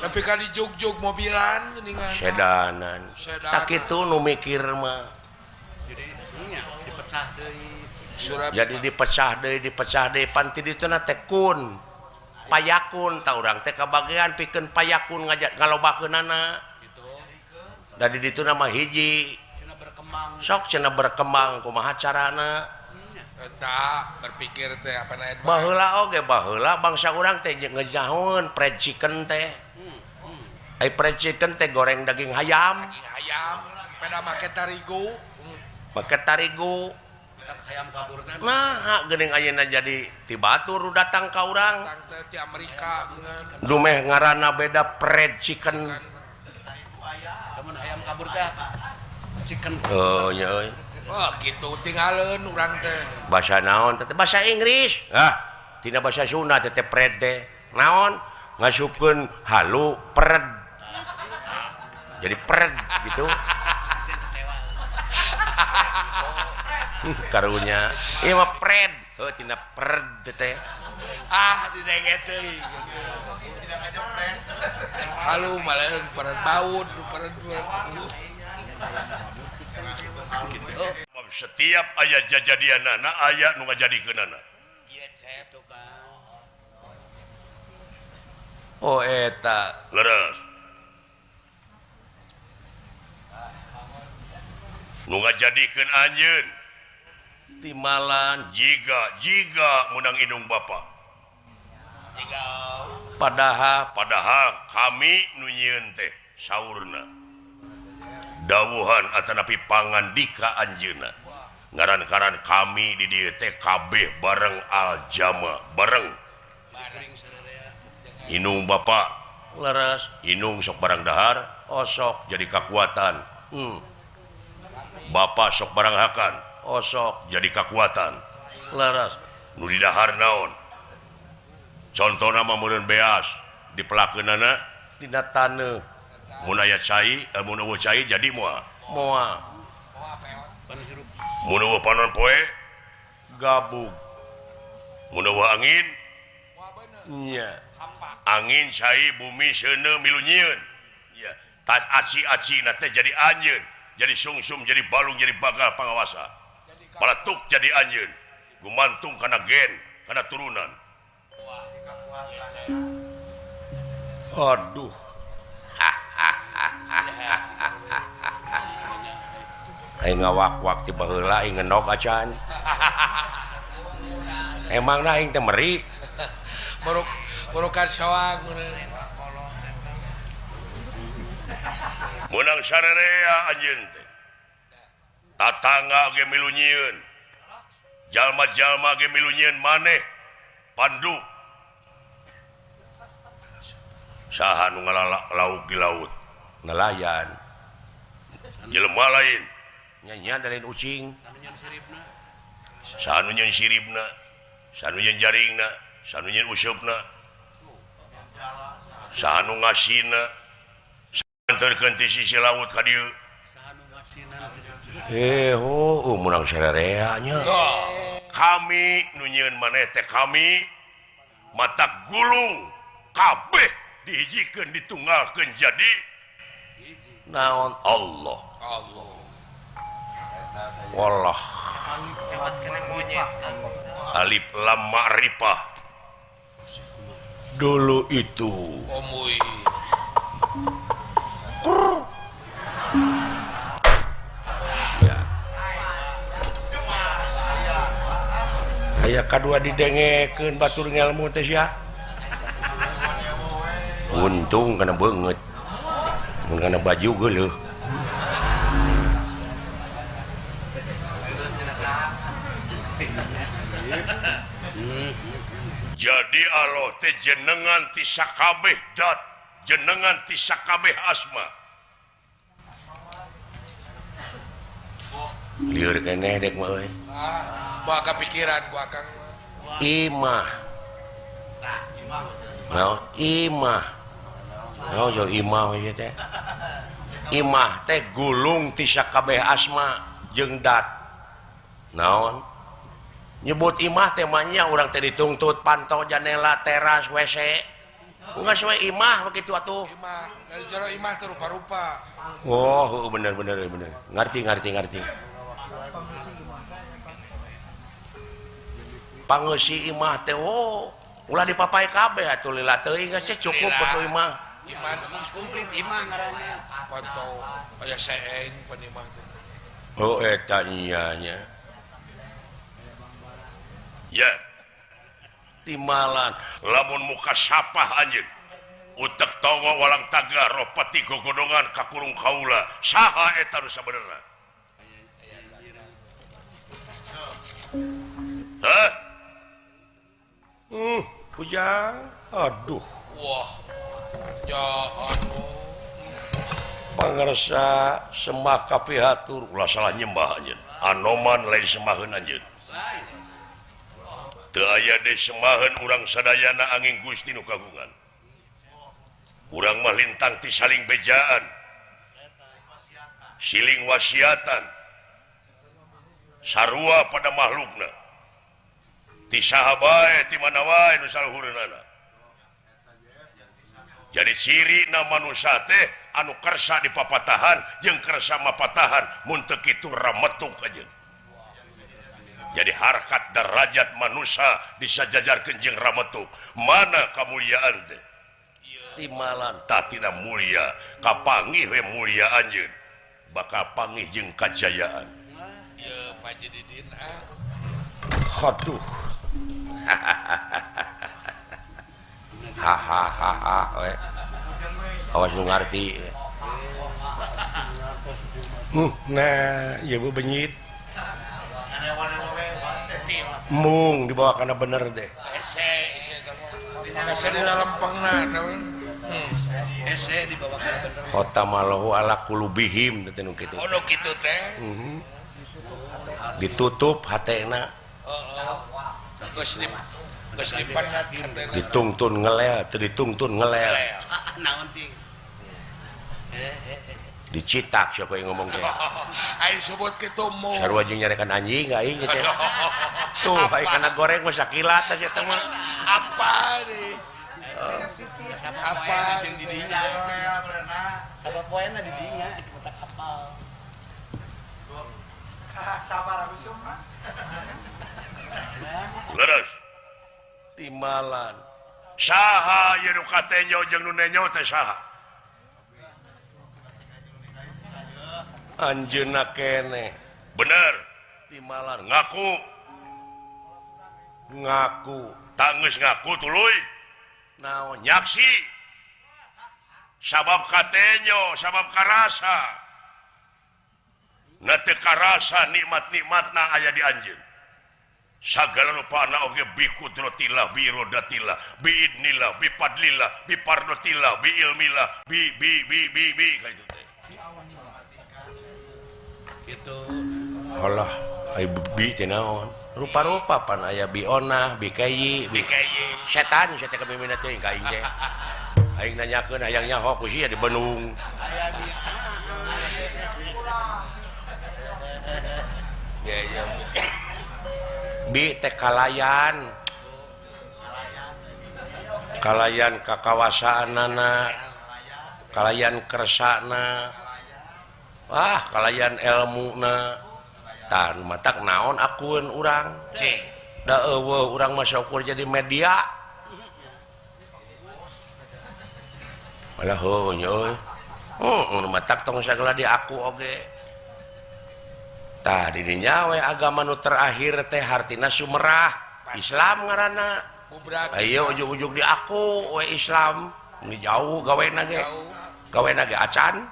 Nepi ka dijugjug mobilan geuningan. Sedanan. Tak kitu nu mikir mah. Jadi nya dipecah. Dipecah deui. Jadi dipecah deui panti dituna teh kun. Payakun ta urang teh kabagean pikeun payakun ngajak ngalobakeunana. Gitu. Da di ditu mah hiji. Cenah berkembang. Sok cenah berkembang kumaha carana? Eta berpikir teh apa na baheula oge baheula bangsa urang teh ngejahoeun fried chicken teh. Ai fried chicken teh goreng daging hayam. Daging hayam peda make tarigu. Make tarigu. Hayam kabur kan. Nah, geuning ayeuna jadi ti batur datang ka urang. Datang teh ti Amerika dumeh ngaranna beda fried chicken. Lamun hayam kabur teh chicken. Oh nya euy. Oh gitu tinggalin urang teh. Bahasa naon teh? Bahasa Inggris. Ah, tina bahasa Sunda teh pred teh. Naon? Ngasupkeun halu pred. Jadi pred gitu. Karunya. Ieu mah pred. Heuh tina pred teh. Ah, didenge teuing. Halu maleung pred baud, pred. Setiap aya jajadianana aya nu ngajadikeunana. Oh eta leres. Nu ngajadikeun anjeun timalan jiga meunang indung bapa. Padahal kami nu nyieun teh saurna. Dawuhan atanapi pangandika anjeunna. Ngaran-ngaran kami di dieu teh kabeh bareng aljama bareng. Inung bapa leres, inung sok barang dahar, osok jadi kakuatan. Bapa sok barang hakan, osok jadi kakuatan. Leres. Nu didahar naon? Contona mah meureun beas dipelakeunana dina taneuh. Mun aya cai, mun eueuh cai jadi moal. Moal. Mun eueuh panon poe gabug. Mun eueuh angin nya. Angin cai bumi seuneu milu nyieun. Nya, tas aci-acina teh jadi anjeun, jadi sungsum, jadi balung, jadi bagal pangawasa. Paletuk jadi anjeun. Gumantung kana gen, kana turunan. Aduh. Aing ngawak-wak ti baheula aing ngenog acan. Emangna aing teh meri. Murukan soang meunang sarerea anjeun teh. Tatangga ge milu nyieun. Jalma-jalma ge milu nyieun maneh pandu. Saha nu ngalalak lauk di laut? Nelayan. Jelema lain. Nya lain ucing. Saha nu nyeun siribna, saha nu nyeun jaringna, saha nu nyeun useupna. Saha nu ngasina, saha ti sisi laut ka dieu. Oh, meunang sarerea nya. Kami nu nyieun maneh teh kami mata gulung kabeh dihijikeun ditunggalkeun jadi naon Allah. Allah. Wallah. Alif lam ma'rifah. Dulu itu. Omui. Ya. Aya kadua didengekeun batur ngelmu teh sia. Untung kana beungeut. Mun kana baju geuleuh. Jadi Allah teh jenengan ti sakabeh dat, jenengan ti sakabeh asma. Lieur keneh dek mah euy. Ah, moal kapikiran ku akang mah. Imah. Naon imah? Naon jo imah ieu teh? Imah teh gulung ti sakabeh asma jeung dat. Naon? Nyebut imah teh mah nya urang teh dituntut pantau janela teras WC. Enggak sesuai imah begitu atuh. Imah, dari jero imah teh rupa-rupa. Oh, bener bener bener. Ngerti ngerti ngerti. Pangeusi imah teh oh ulah dipapai kabeh atuh lila teuing geus cukup atuh imah. Imah geus komplit imah ngaranna. Foto aya seeng pan imah teh. Oh eta nya nya. Ya. Timalan lamun muka sapah anjeun. Utek tongo walang taga ropati gogodongan kakurung kaula saha eta nu sabenerna. Hah? Pujang. Aduh. Wah. Ya anu. Pangersa sembah kapihatur ulah salah nyembah anjeun. Anoman lain sembaheun anjeun. Teu aya deui sembaheun urang sadayana angin Gusti nu kagungan. Urang mah lintang ti saling bejaan. Siling wasiatan. Sarua pada makhlukna. Ti saha bae ti mana wae nu saluhureunana. Jadi cirina manusia teh anu kersa dipapatahan jeung kersa mapatahan mun teu kitu rametuk aja. Jadi harkat derajat manusia disajajarkeun jeung rametuk. Mana kamuliaan teh? Timalan tah tina mulia, kapanggih we mulia anjeun. Bakal panggih jeung kajayaan. Ieu Pak Haji Didin ah. Aduh. Hahaha we. Awas nu ngarti. Nah, ieu bu benyit. Mung dibawa kana bener deh. Hese hese di lempengna hese dibawa kana bener. Kota malahu ala kulubihim teh nu kitu. Oh nu kitu teh. Ditutup hatena. Heeh. Geus dipenat hatena. Ditungtun ngelel, teu ditungtun ngelel. Naon ting? Dicitak siapa yang ngomong teh. Aing sebut kitu mung. Sarua jeung nyarekan anjing aing teh. Tuh aing kana goreng mah sakilat teh eta mah. Apa nih? Apa jeung di dinya? Sabab poena di dinya otak apal. Sabar aku mah. Leres. Timalan. Saha ieu nu katenyo jeung nu nenyo teh saha? Anjeunna keneh. Bener. Timalan ngaku. Ngaku. Tanggeus ngaku tuluy. Naon nyaksi. Sabab katenyo, sabab karasa. Na teu karasa nikmat-nikmatna aya di anjeun. Sagala rupana oge bi kudratillah, bi irodatillah, bi idnillah, bi fadlillah, bi pardotillah, bi ilmillah, bi bi bi bi bi ka itu teh. Gitu. Alah, ai bi teh naon? Rupa-rupa pan aya bi onah, bi kayi, bi kayi. Setan sia teh kamimina teh ka aing teh. Aing nanyakeun hayang nyaho ku sia di Bandung. Aya bi. Ya ya. Bi teh kalayan. Kalayan kakawasaanana, kalayan kersana. Wah, kalayan elmuna. Tah nu matak naon akueun urang? Da eueuh urang mah syukur jadi media. Malah heuh nya euy. Nu matak tong sagala diaku oge. Tah di dinya we agama nu terakhir teh hartina sumerah, Islam ngaranna. Ayo ujug-ujug diaku we Islam. Nu jauh gawena ge. Gawena ge acan.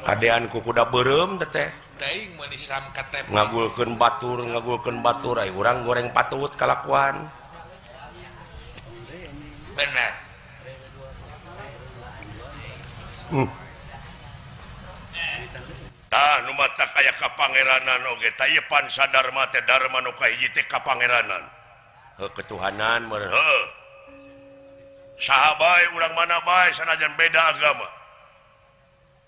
Kadean ku kuda beureum teh. Ngagulkeun batur, ai urang goreng patut kalakuan. Benar. Tah nu matak aya kapangeranan oge tah ieu pansa dharma teh dharma nu kahiji teh kapangeranan. Heuh ketuhanan meureun. Heuh. Saha bae urang mana bae sanajan beda agama.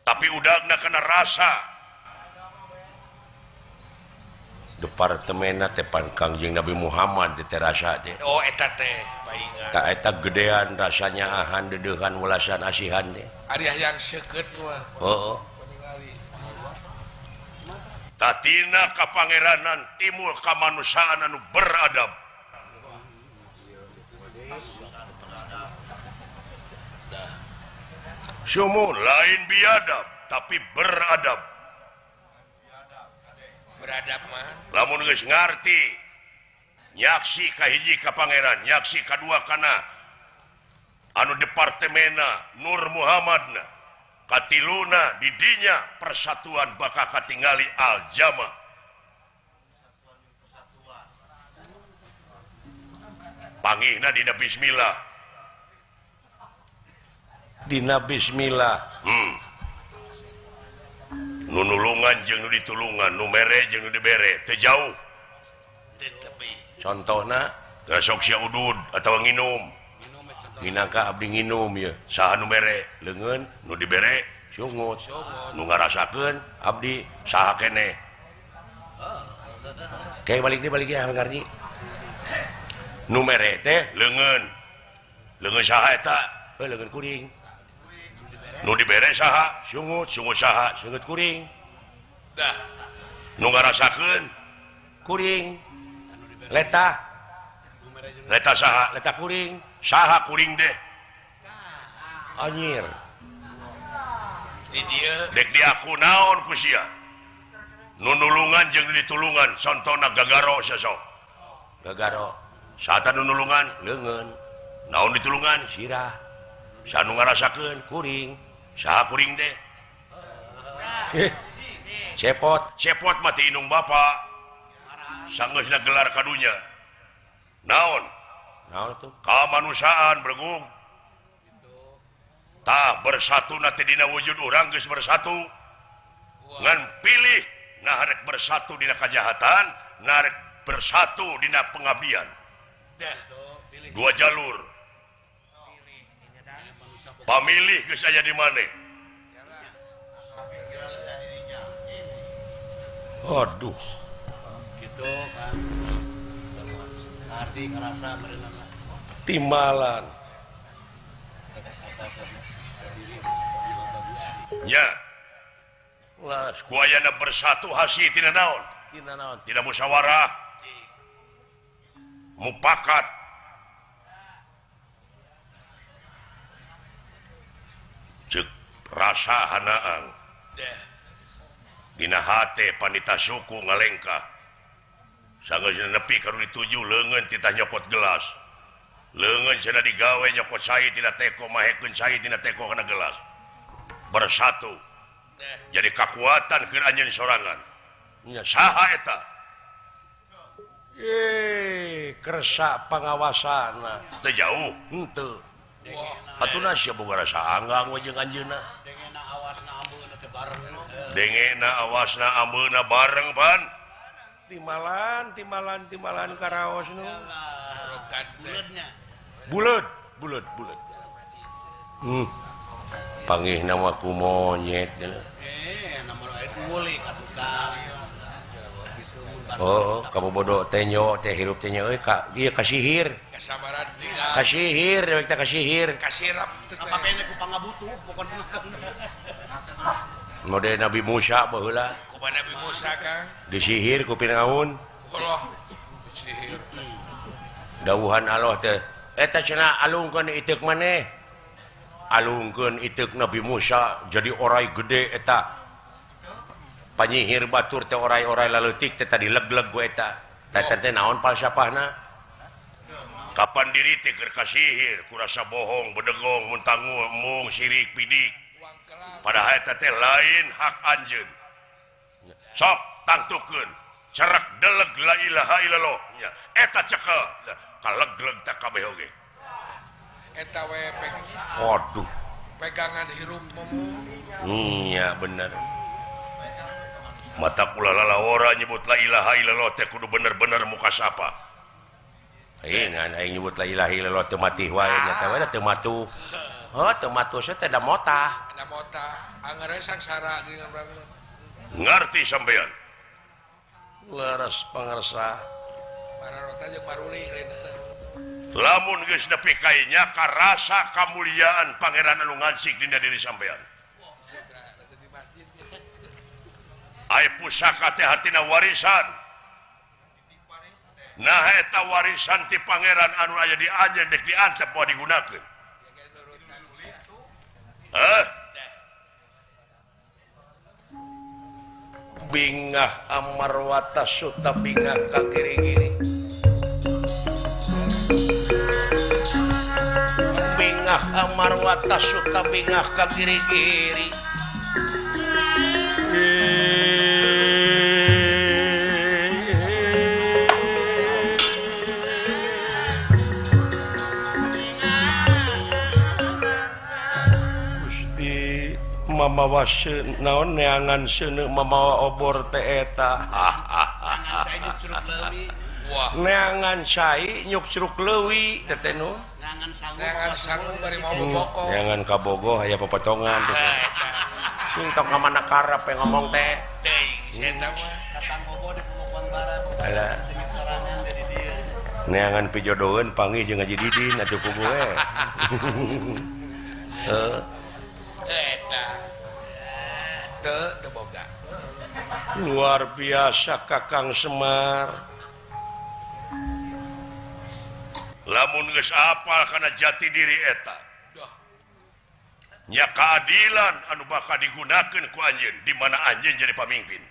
Tapi udagna kana rasa. Departemenna teh pan Kangjeng Nabi Muhammad teh rasa teh. Oh eta teh paingan. Tah eta gedean rasanya ahan deudeuhan welasan asihan teh. Ari hayang seukeut mah. Heeh. Tatina kapangeranan timul kamanusiaan anu beradab. Sumun lain biadab tapi beradab. Beradab mah. Lamun geus ngarti nyaksi kahiji ka pangeran, nyaksi kadua kana anu departemena Nur Muhammadna, katiluna didinya persatuan bakal katingali al-jama. Pangihna dina bismillah. Dina bismillah. Nu nulungan jeung nu ditulungan, nu mere jeung nu dibere, teu jauh. Contohna teu sok sia udud atawa nginum. Minangka abdi nginum ye. Saha nu mere? Leungeun nu dibere sungut. Nu ngarasakeun abdi saha keneh. Kayak balik deui ya ngarti. Nu mere teh leungeun. Leungeun saha eta? Heuh leungeun kuring. Nu dibere saha? Sungut. Sungut saha? Sungut kuring. Dah. Nu ngarasakeun kuring. Letah. Letah saha? Letah kuring. Saha kuring deh. Anjir. Di dieu dek diaku naon ku sia. Nu nulungan jeung ditulungan contona gagaro sosok. Gagaro. Saha nu nulungan? Leungeun. Naon ditulungan? Sirah. Saha nu ngarasakeun? Kuring. Saha kuring deh? Cepot. Cepot mati indung bapa. Sanggeusna gelar kadunya. Naon? Naon tuh? Kamanusiaan bergung. Tah bersatu na teh dina wujud urang geus bersatu. Ngan pilih nah rek bersatu dina kajahatan, nah rek bersatu dina pengabdian. Dua jalur. Pamilih geus aya di maneh. Aduh. Gitu kan. Arti ngerasa timbalan. Ya. Lah, kuayana bersatu hasil tina naon? Tina naon? Tina musyawarah. Mupakat. Cek rasa hanaang. Dina hate panita suku ngalengkah. Sanggeus nepi ka dituju leungeun titah nyokot gelas. Leungeun cenah digawe nyokot cai tina teko mahekeun cai tina teko kana gelas. Bersatu. Jadi kekuatan keur anjeun sorangan. Nya saha eta? Kersa pangawasana. Teu jauh henteu. Atuh sia boga rasa anggang we jeung anjeunna. Dengena awasna ambeuna teh bareng. Dengena awasna ambeuna bareng pan. Timbalan timbalan timbalan karaos nu. Buleud buleud buleud. Pangih nama ku monyet. Oh, kamu bodoh tenyo teh hirup tenyo euy ka ieu kasihir. Kasabaran kasihir dewek teh kasihir. Kasirap teh. Apa ku pangabutuh pokona. Mode Nabi Musa baheula. Kumaha Nabi Musa Kang? Disihir ku Firaun. Allah sihir. Dawuhan Allah teh eta cenah alungkeun iteuk maneh. Alungkeun iteuk Nabi Musa jadi orai gede eta. Panyihir batur teh orai-orai laleutik teh tadi leg-leg ku eta. Teh teh naon falsafahna? Kapan diri teh keur kasihir, ku rasa bohong, bedegong, muntangul, mung, sirik, pidik. Padahal eta teh lain hak anjeun. Sok tangtukeun, cerak deleg la ilaha illallah. Nya eta cekel, kaleg-leg teh kabeh oge. Eta we waduh. Pegangan hirup momo. Iya bener. Mata kula lalawara nyebut la ilaha illallah teh kudu bener-bener muka sapa. Aing aing nyebut la ilaha illallah teu mati wae nya teh we teu matu. Heuh teu matu teh da motah. Da motah. Angger sangsara jeung ngarti sampean. Leres pangersa. Mararota jeung marulih lain teh. Lamun geus nepi ka nya karasa kamuliaan pangeran anu ngansik dina diri sampean. Ai pusaka teh hartina warisan. Nah eta warisan ti pangeran anu aya di anjeun dek diantep moal digunakeun. Hah? Bingah Amarwata Suta bingah ka giri-giri. Bingah Amarwata Suta bingah ka giri-giri. Gusti mamawa naon neangan seuneu mamawa obor teh eta. Neangan cai nyuk curug leuwi teh teh nu. Neangan sangu bari mau boboko. Neangan ka Bogo aya popotongan teh. Sing tong ka mana karep ngomong teh. Teuing si eta mah katang bobo di Pumukuan Barat. Alah. Neangan pijodoheun panggih jeung Haji Didin atuh ku gue. Heuh. Eta. Teu teu boga. Luar biasa Kakang Semar. Lamun geus apal kana jati diri eta. Nya keadilan anu bakal digunakeun ku anjeun di mana anjeun jadi pamimpin.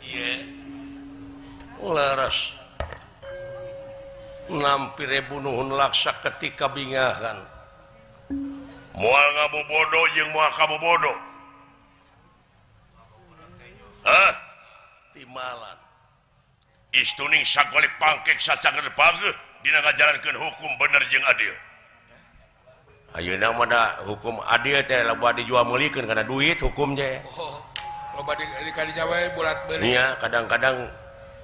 Ieu. Leres. Nampi rebu nuhun laksa ketika bingahan. Moal ngabobodo jeung moal kabobodo. Hah? Timalan. Istuning sagolek pangkek sacager pageuh dina ngajalankeun hukum bener jeung adil. Ayeuna mah da hukum adil teh loba dijual meulikeun kana duit hukum teh. Oh, loba di kadinya we bulat beureum. Iya, kadang-kadang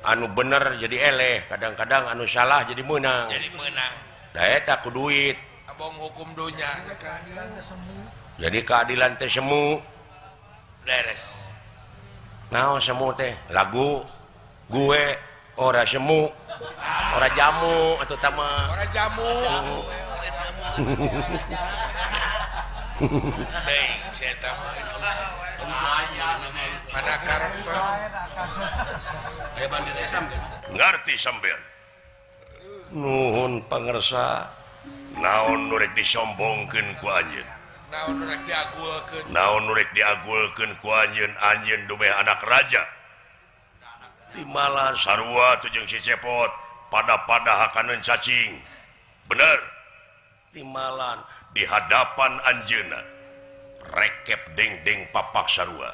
anu bener jadi eleh, kadang-kadang anu salah jadi meunang. Jadi meunang. Da eta ku duit. Abong hukum dunya. Jadi keadilan teh semu. Beres. Naon semu teh? Lagu gue ora semu, ora jamu atau tama. Ora jamu. Teuing si eta mah. Mana karep. Ngarti sampean. Nuhun pangersa. Naon nu rek disombongkeun ku anjeun? Naon nu rek diagulkeun? Naon nu rek diagulkeun ku anjeun? Anjeun dumeh anak raja. Timalan sarua tuh jeung si Cepot pada-pada hakaneun cacing. Bener. Timalan di hadapan anjeunna rekep deng-deng papak sarua.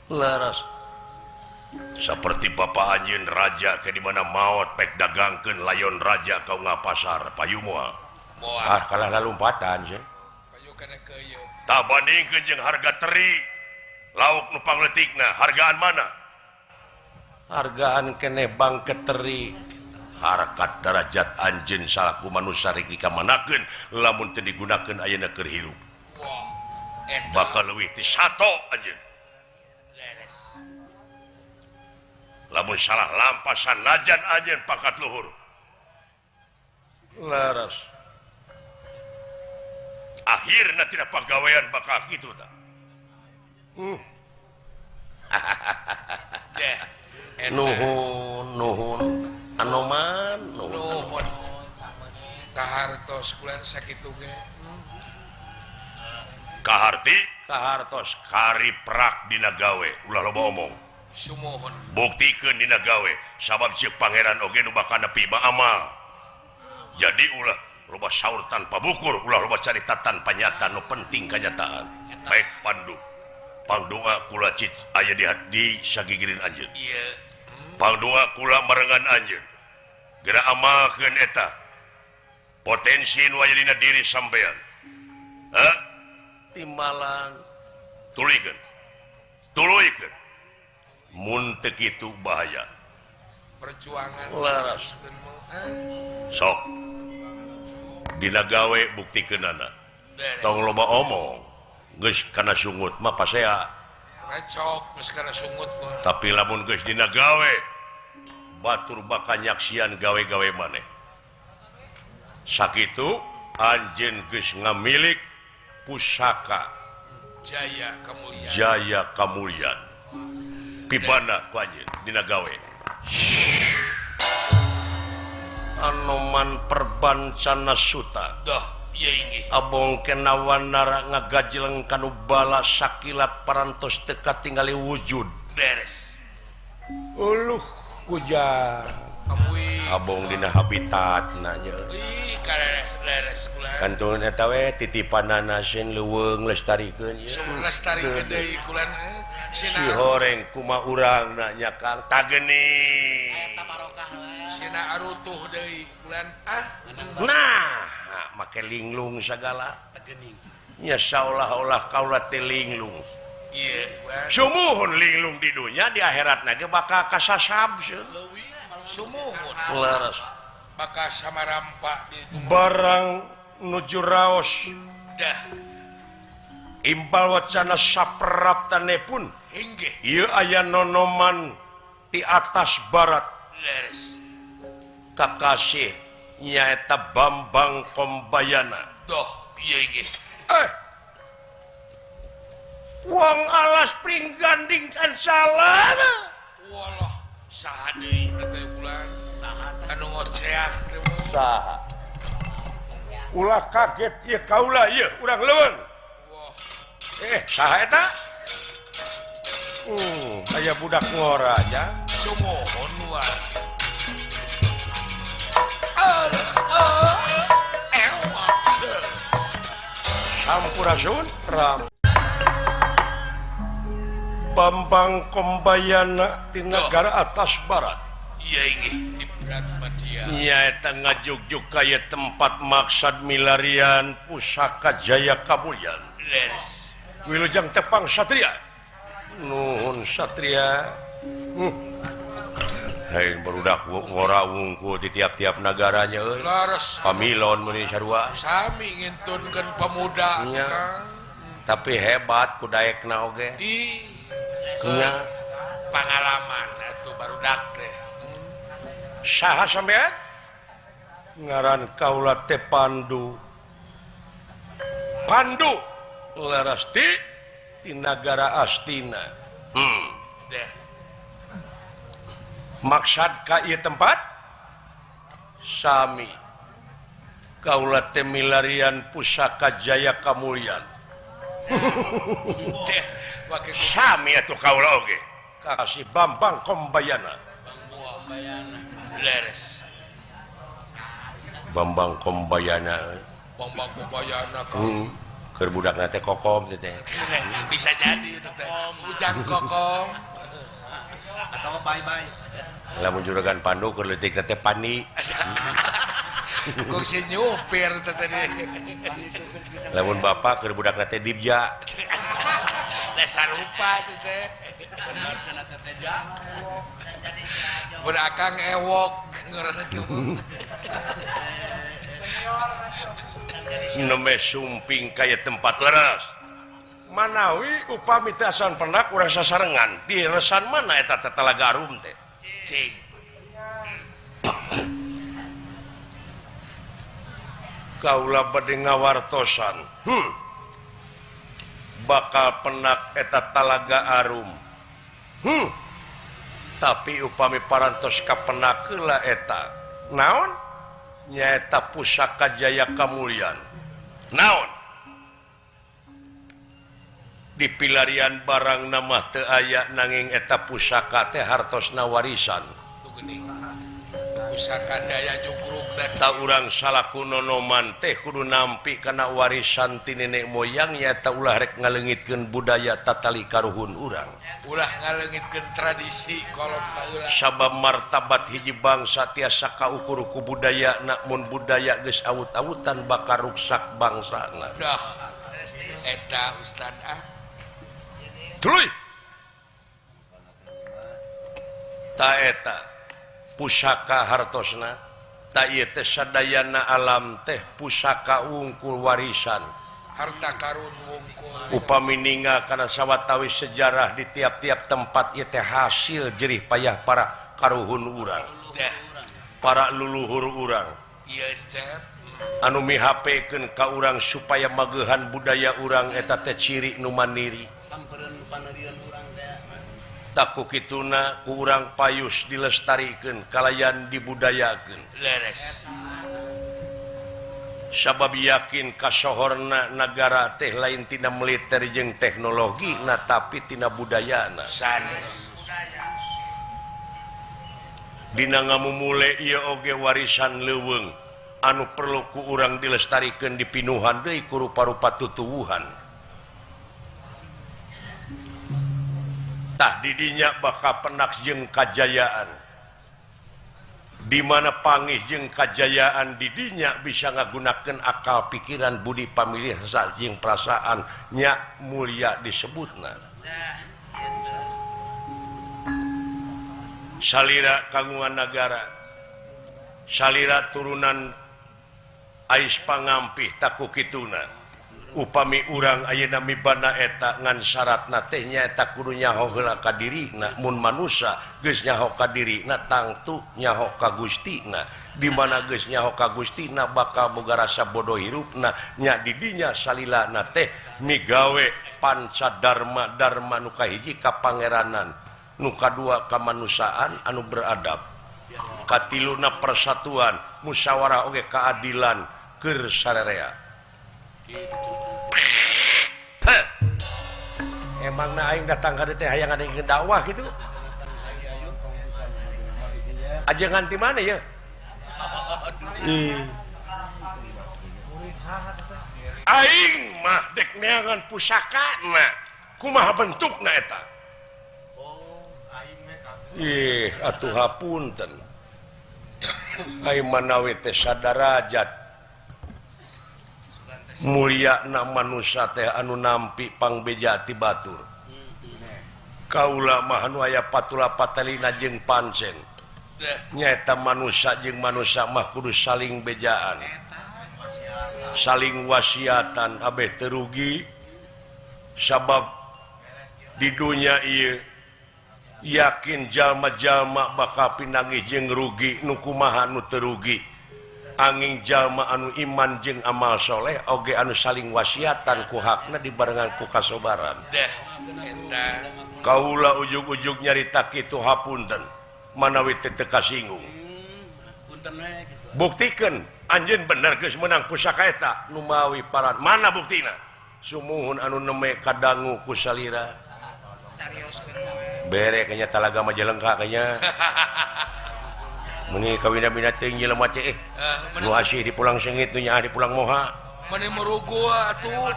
Leres. Seperti bapak anjeun raja ke di mana maot pek dagangkeun layon raja kau ngapasar payu moal. Ah kalah lalumpatan sih. Payu kana keuyeuh. Tah bandingkeun jeung harga teri lauk nu pangletikna hargaan mana? Hargaan keneh bangke teri. Harkat derajat anjeun salaku manusia rek dikamanakeun lamun teu digunakeun ayeuna keur hirup. Bakal leuwih ti sato anjeun. Leres. Lamun salah lampasan najan anjeun pangkat luhur. Leres. Akhirna tidak pagawean bakal kitu tah. Nuhun nuhun anoman nuhun. Kahartos bulan sakitu ge. Kaharti kahartos kari prak dina gawe ulah loba omong. Sumuhun. Buktikeun dina gawe sabab ceuk pangeran oge nu bakal nepi mah amal. Jadi ulah loba saur tanpa bukur, ulah loba carita tanpa nyata, nu penting kanyataan. Baik pandu. Pangdoa kula cit aya di sagigireun anjeun. Ieu. Pangdoa kula marengan anjeun. Geura amalkeun eta. Potensi nu aya dina diri sampean. Hah? Timbalan tuluykeun. Tuluykeun. Mun teu kitu bahaya. Perjuangan leres. Sok. Dina gawe buktikeunana. Tong loba omong. Geus kana sungut mah pasea. Recok geus kana sungut mah. Tapi lamun geus dina gawe batur bakal nyaksian gawe-gawe maneh. Sakitu anjeun geus ngamilik pusaka Jaya Kamulyan. Jaya Kamulyan. Pibana ku anjeun dina gawe. Anoman Perbancana Suta. Dah, ieu inggih. Abong kenawan nara ngagajleng kanu bala sakilat parantos teu katingali wujud. Beres. Uluh ujang. Abong dina habitat nanya. Ih, kareres kula. Kantun eta we titipanana sieun leuweung lestarikeun ieu. Sumur lestarikeun deui kulan si horeng kumaha urang nanya Kang tageni. Eta barokah we. Sina arutuh deui kulan ah. Nah, make linglung sagala. Tageni. Nya saolah-olah kaula teh linglung. Ieu sumuhun linglung di dunya di akhiratna ge bakal kasasab sieun. Sumuhun leres bakal samarampa di barang nuju raos dah impal wacana sapraptane pun inggih ieu aya nonoman di atas barat leres kakasih nyaeta Bambang Kombayana doh ieu inggih wong alas pringganding kan salah walah saha deui teh bulan anu ngoceak teh saha ulah kaget ieu kaula ieu urang leuweung saha eta aya budak ngora nya sumuhun wae Sampurasun Ram Bambang Kombayana di negara atas barat. Iya inggih di Berat Madya. Nyaeta ngajugjug kaya tempat maksad milarian pusaka Jaya Kamulyan. Leres. Wilujeng tepang satria. Nuhun satria. Hei barudak ngora wungkul di tiap-tiap nagaranya euy. Leres. Pamilon meuni sarua. Sami ngintunkeun pemuda nya. Kang. Tapi hebat kudaekna oge. Ih. Nya pengalaman atuh barudak teh. Saha sampean? Ngaran kaula teh Pandu. Pandu leres di nagara Astina. Deh. Maksad ka ieu tempat? Sami. Kaula teh milarian pusaka Jaya Kamulyan. Sami atuh kaula oge. Kasih Bambang Kombayana. Leres. Bambang Kombayana. Bambang Kombayana Kang. Keur budakna teh kokom teh. Bisa jadi teh. Ujang kokom. Atau bye-bye. Lamun juragan Pandu keur leutik teh Pani. Kok si nyupir teh tadi. Lamun bapak keur budakna teh Dibja. Lah sarupa teh teh. Bener cenah teh ja. Mun akang ewok ngaranna teh. Nembe sumping kaya tempat leres. Manawi upami teh asan pendak urang sasarengan di resan mana eta teh Talaga Arum teh. Cing. Kaula bade ngawartosan. Bakal penak eta Talaga Arum. Tapi upami parantos kapenak heula eta. Naon? Nyaeta pusaka Jaya Kamulyan. Naon? Di pilarian barang nama teu aya nanging eta pusaka teh hartosna warisan. Tuh geuning. Pusaka Jaya jugrugna. Ta urang salaku nonoman teh kudu nampi kana warisan ti nenek moyang nyaeta ulah rek ngaleungitkeun budaya tatali karuhun urang. Ulah ngaleungitkeun tradisi kolot baheula. Sabab martabat hiji bangsa tiasa kaukur ku budayana mun budaya geus awut-awutan bakal ruksak bangsana. Dah. Eta ustad ah. Tuluy. Ta eta pusaka hartosna ta ieu teh sadayana alam teh pusaka wungkul warisan. Harta karun wungkul. Upami ningal kana sawatawis sejarah di tiap-tiap tempat ieu teh hasil jerih payah para karuhun urang. Dah. Para luluhur urang. Ieu cep. Anu mihapekeun ka urang supaya magehan budaya urang eta teh ciri nu mandiri. Taku kituna ku urang payus dilestarikeun kalayan dibudayakeun. Leres. Sabab yakin kasohorna nagara teh lain tina militer jeung teknologi na tapi tina budayana. Sanes. Dina ngamumule ieu oge warisan leuweung anu perlu ku urang dilestarikeun dipinuhan deui ku rupa-rupa tutuwuhan. Tah didinya bakal penak jeung kajayaan. Di mana pangih jeung kajayaan didinya bisa ngagunakeun akal pikiran budi pamilih jeung perasaan nya mulia disebutna. Salira kagungan nagara, salira turunan ais pangampih taku kituna. Upami urang ayeuna mibana eta ngan syaratna teh nyaeta kudu nyaho heula ka dirina, mun manusa geus nyaho ka dirina tangtu nyaho ka Gustina. Di mana geus nyaho ka Gustina bakal boga rasa bodoh hirupna nya didinya salilana teh migawe panca dharma dharma nu kahiji ka pangeranan, nu kadua kamanusiaan anu beradab, katiluna persatuan, musyawarah oge keadilan keur sarerea. Emang na aing datang ka dieu teh hayang ada yang dakwah gitu. Aja nganti mana ya? Aing mah dek neangan pusakana, kumaha bentukna eta? Ih, atuh hapunten. Aing manawi teh sadarajat mulia na manusia teh anu nampi pangbeja ti batur. Kaula mah anu aya patula patalina jeung pancen. Nyaeta manusia jeung manusia mah kudu saling bejaan. Saling wasiatan abeh teu rugi sabab di dunya ieu yakin jalma-jalma bakal pinanggih jeung rugi nu kumaha nu teu rugi. Angin jalma anu iman jeung amal soleh oge anu saling wasiatan ku hakna dibarengan ku kasobaran. Kaula ujug-ujug nyarita kitu hapunten manawi teu teu kasinggung. Buktikeun anjeun bener geus meunang pusaka eta numawi paran. Mana buktina? Sumuhun anu neme kadangu ku salira. Bere kayaknya talaga Majalengka kayaknya. Meni kawina-bina teuing jelema teh nu asih di pulang sengit nu nyaah di pulang moha. Meni murugu atuh.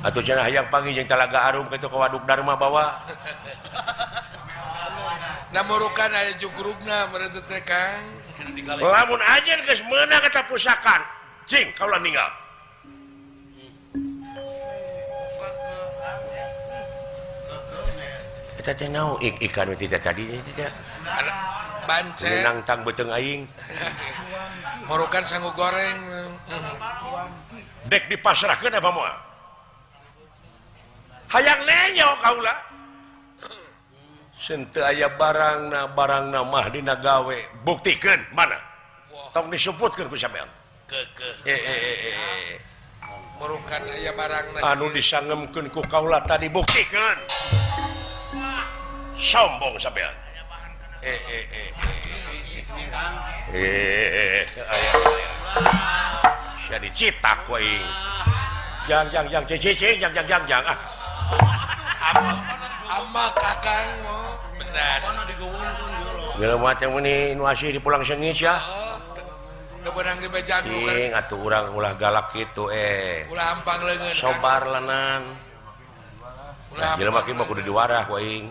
Atuh cenah hayang panggih jeung Talaga Arum kitu ka Waduk Dharma bawa. Da murukan aya jugrugna meureun teh Kang. Lamun anjeun geus meunang eta pusakan, cing kaula ninggal. Eta teh naon ikan tidak tadi tidak. Bancen. Nangtang beuteung aing. Murukan sangu goreng. Dek dipasrahkeun apa moal? Hayang nenyo kaula. Senteu aya barangna barangna mah dina gawe. Buktikeun mana? Tong disebutkeun ku sampean. Keukeuh. Murukan aya barangna. Anu disangemkeun ku kaula tadi buktikeun. Sombong sampean. Aya. Sia dicitak ku aing. Jang jang jang cicing jang jang jang jang ah. Ama kakang benar. Jelema teh meuni nu asih di pulang sengis ya. Teu beunang dibejaan cing atuh urang ulah galak kitu Ulah hampang leungeun. Sobar lanan. Jelema kieu mah kudu diwarah ku aing.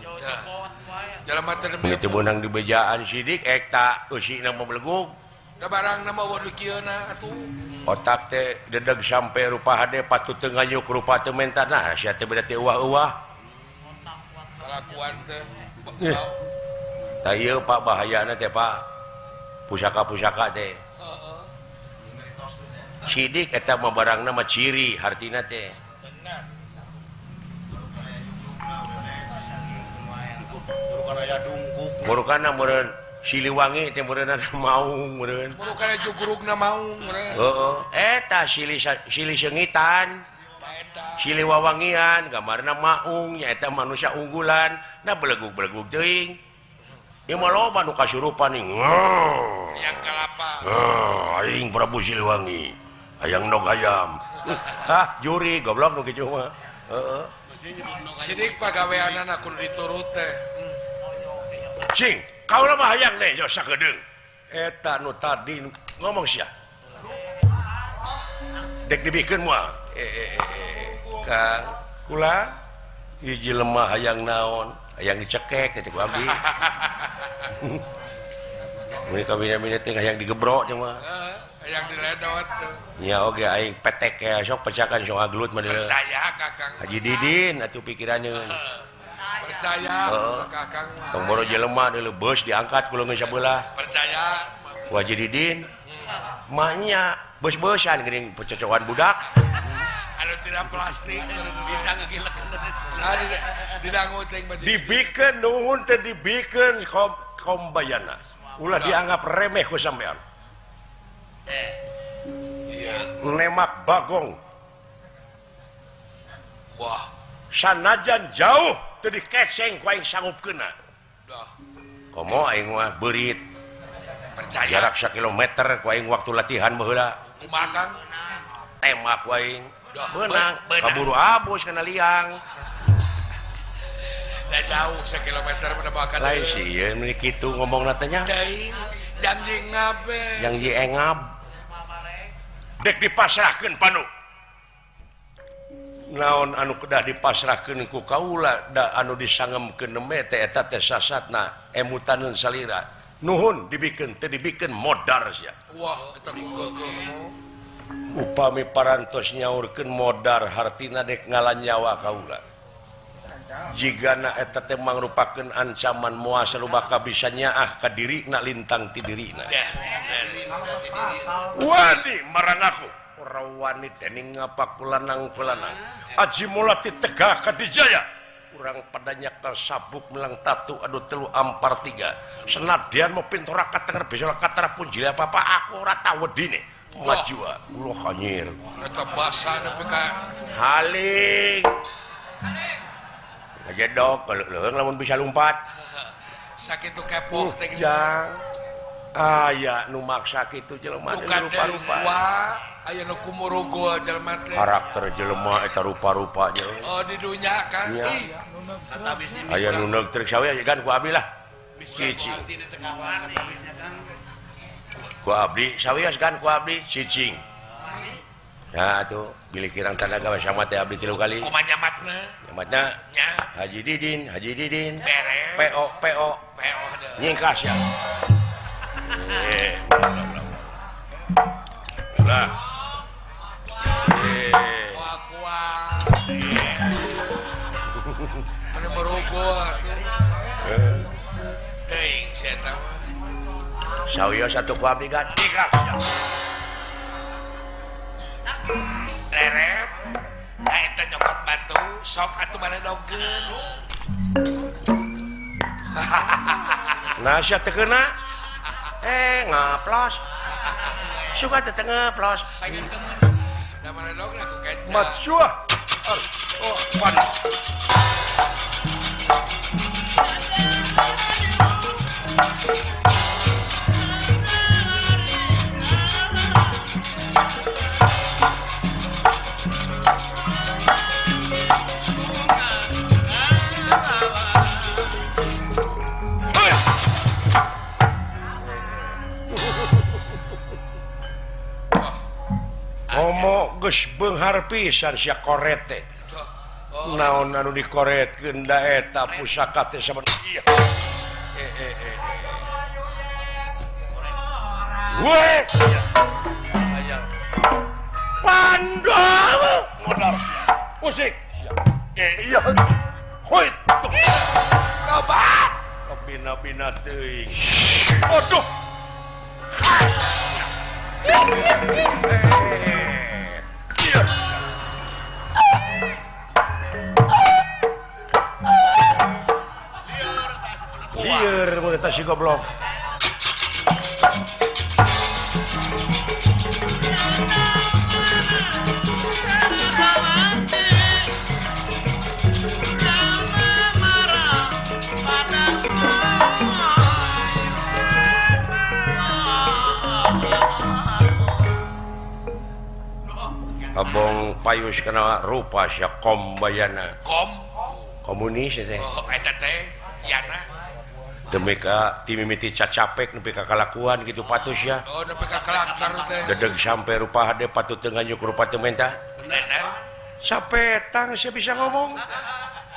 Jelema teh teu beunang dibejaan sidik eta eusina mah belegug. Da barangna mah waduh kieuna atuh. Otak teh dedeg sampe rupa hade patut teu nganyuk rupa teu menta nah sia teh beda teh uah-uah. Kalakuan teh. Tah ieu Pak bahayana teh Pak. Pusaka-pusaka teh. Heeh. Sidik eta mah barangna mah ciri hartina teh. Benar. Murukana meureun Siliwangi teh meureunna maung meureun. Mulu kana jugurugna maung meureun. Heeh, eta silih seungitan. Silih wawangian gambarna maung nyaeta manusia unggulan na belegug-belegug teuing. Ieu mah loba nu kasurupan nih. Hayang kalapa. Aing Prabu Siliwangi. Hayang nog hayam. Hah, juri goblok nu kitu mah. Heeh. Sidik pagaweanana kudu diturut teh. Cing, kaula mah hayang nejo sakedeung. Eta nu tadi ngomong sia. Dek dibikeun moal. Kang, kula hiji lemah hayang naon? Hayang dicekek teh ku abdi. Mun kabina-bina teh hayang digebrok teh mah. Hayang diledot. Nya oge aing petek ya sok pecakan sok agelut mah. Percaya Kakang. Haji Didin atuh pikirannya. Percaya Kakang mah. Tong boro jelema deuleu beus diangkat ku leungeun sabelah. Percaya. Ku Haji Didin. Mahnya beus-beusan geuning pecocokan budak. Anu tidak plastik bisa ngegilekeun. Didangu teh dibikeun nuhun teh dibikeun kombayana. Ulah dianggap remeh ku sampean. Iya. Nemak bagong. Wah, sanajan jauh teu dikeseng ku aing sanggup keuna. Komo aing mah beurit. Percaya. Jarak sakilometer ku aing waktu latihan baheula. Kumaha Kang? Tembak ku aing. Beunang, kaburu abus kana liang. Da jauh sakilometer mah makan. Lain sih ieu meni kitu ngomongna teh nya. Deui janji ngabe. Janji engab. Dek dipasrahkeun panu. Naon anu kedah dipasrahkeun ku kaula da anu disangemkeun neme teh eta teh sasatna emutaneun salira. Nuhun dibikeun teu dibikeun modar sia. Wah, eta ku geugeuh. Upami parantos nyaurkeun modar hartina dek ngalanyawa kaula. Jigana eta teh mangrupakeun ancaman moal salubaka bisa nyaah ka dirina lintang ti dirina. Wani marang aku ora wani dening ngapa kulanang-kulanang. Aji mulati tegak ka dijaya. Urang pada nyekel sabuk melang tatu aduh telu ampar tiga. Senadyan mau pintora katenger bisa katara punjil apa-apa aku ora tau wedine. Maju ulah anjir. Eta basa nepi ka haling. Ngajedog leuleung lamun bisa lumpat. Sakitu kepoh teh jang. Aya nu maksa kitu jelema rupa-rupa. Wah, aya nu kumurugul jelema teh. Karakter jelema eta rupa-rupa jeung. Oh, di dunya kan. Ih. Aya nu neug trek sawe kan ku abdi lah. Cicing. Ku abdi sawios kan ku abdi cicing. Nah atuh bilih kirang tanaga sama teh abdi 3 kali. Kumaha nyamatna? Nyamatna nya Haji Didin, Haji Didin. Beres. PO PO. PO nyingkas ya. Ulah. Wah kuat. Mana merugul atuh. Teuing sia eta mah. Sawios atuh ku abdi gan nyingkas. Reret, nah eta nyokot batu, sok atuh maledogeun. Nah sia teu keuna. Ngaplos. Suka teh teu ngaplos. Da maledogna ku keca. Macuah. Oh, pan. Komo geus beunghar pisan sia koret teh. Naon anu dikoretkeun da eta pusaka teh saban ieu. Weh. Pandawa modar sia. Usik sia. Iya. Hoit. Tobat. Bina-bina teuing. Aduh. Lieur mun eta si goblok. Kabong payus kana rupa sia kombayana. Kom komunis teh. Oh, eta teh yana. Demi ka timimiti cacapek nepi ka kalakuan gitu patus ya. Oh, nepi ka karakter teh. Dedeg sampai rupa hade patut teu nganyuk rupa teu menta. Sapetang sia bisa ngomong.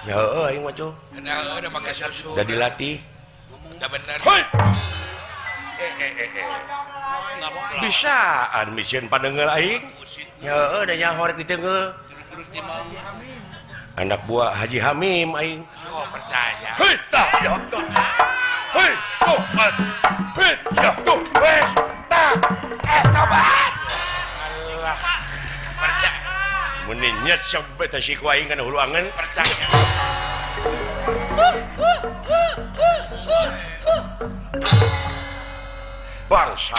Ya heueuh aing mah tuh. Nah, udah make susu. Udah dilatih. Udah bener. Hoi. Bisaan misieun padengeul aing. Ya heueuh da nyaho rek diteungeul. Anak buah Haji Hamim aing. Oh, percaya. Hei, tah ya tuh. Hei, tuh. Hei, ya tuh. Wes, tah. Tobat. Alah. Percaya. Mun nyet sampe teh siku aing kana hulu angen. Percaya. Bangsa.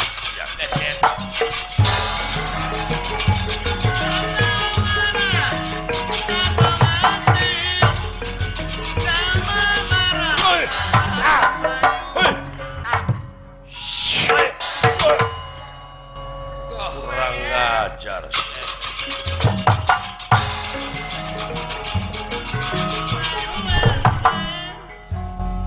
Kurang ajar.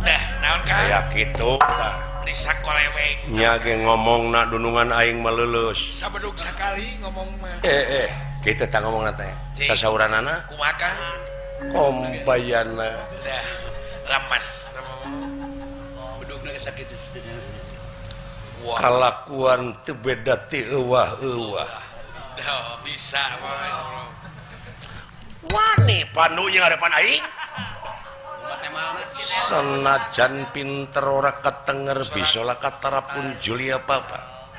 Dah, naon ka? Kayak kitu tah. Disakoleweng. Nya ge ngomongna dunungan aing mah leuleus. Sabedug sakali ngomong mah. Kitu tah ngomongna teh. Sasauranana kumaha kang? Kombayana. Dah, lemes. Bedugna geus sakitu. Kalakuan teu beda ti euwah-euwah. Dah bisa mah. Wani pandu jeung harapan aing. Senajan pinter ora ketenger bisa lah katarapun Julia Papa.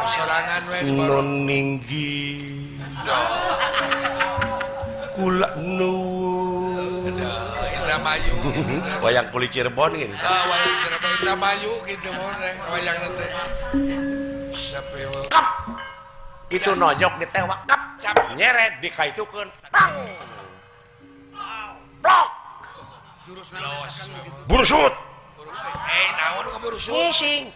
Sorangan we nun ninggi. Kula nuwun. Indramayu. Wayang kulit Cirebon gitu. Ah, wayang Cirebon Indramayu gitu mun wayang teh. Kap. Itu nonyok ditewak kap cap nyeret dikaitukeun. Tang. Blok. Burusut. Naon ka burusut? Ngising.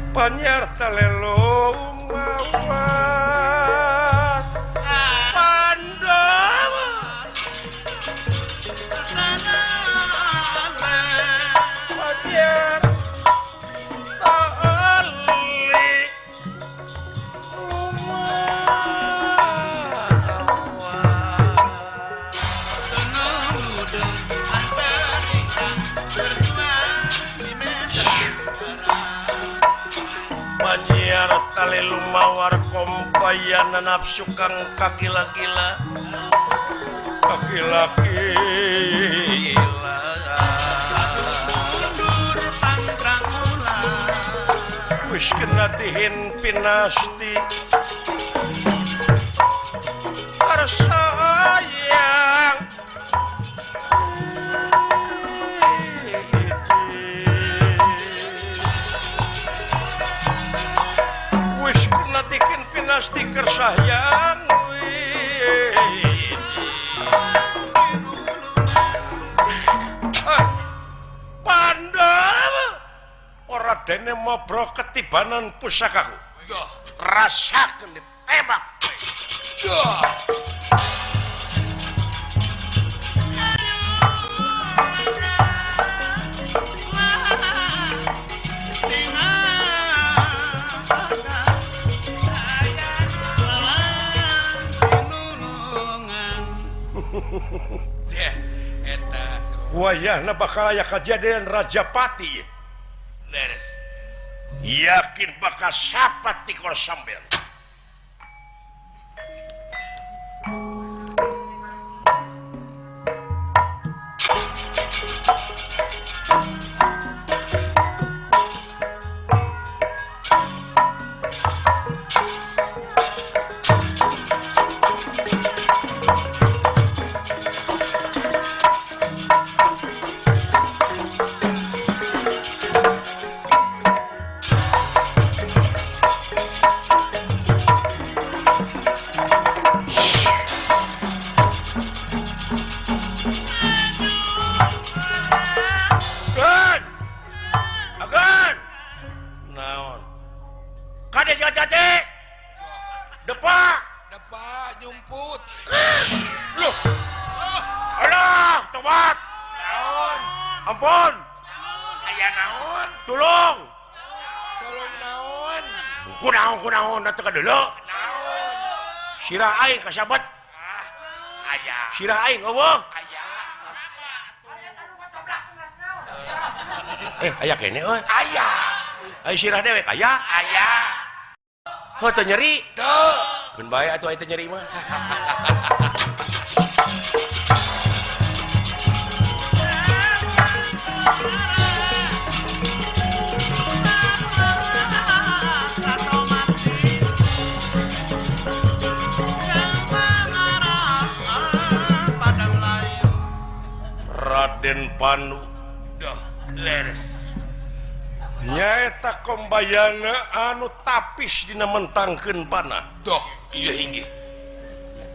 Panyarta lelo mawa Pandawa Panyarta ali Panyarta lelu mawar kompayana nafsu kang kakila-kila kakila-kila wis kena tihin pinasti karsayang wis kena tihin pinasti kersayang Pandawa ora dene mobro ketibanan pusakaku. Rasakeun ditembak. Wayahna bakal aya kajadian Rajapati. Leres. Yakin bakal sapat tikor sambil. nyumput. Loh. Alah, tobat. Naon? Ampun. Aya naon? Tulung. Tolong naon? Kunaon atuh ka deuleu. Naon? Sirah aing kasabet. Ah, aya. Sirah aing eueuh. Aya. Aya kene euy. Aya. Ai sirah dewek aya. Aya. Heuh teu nyeri. Teu. Keun bae atuh aya teu nyeri mah. Raden Panu leres. Nyaeta kombayana anu tapis dina mentangkeun panah. Doh, ieu hinggi.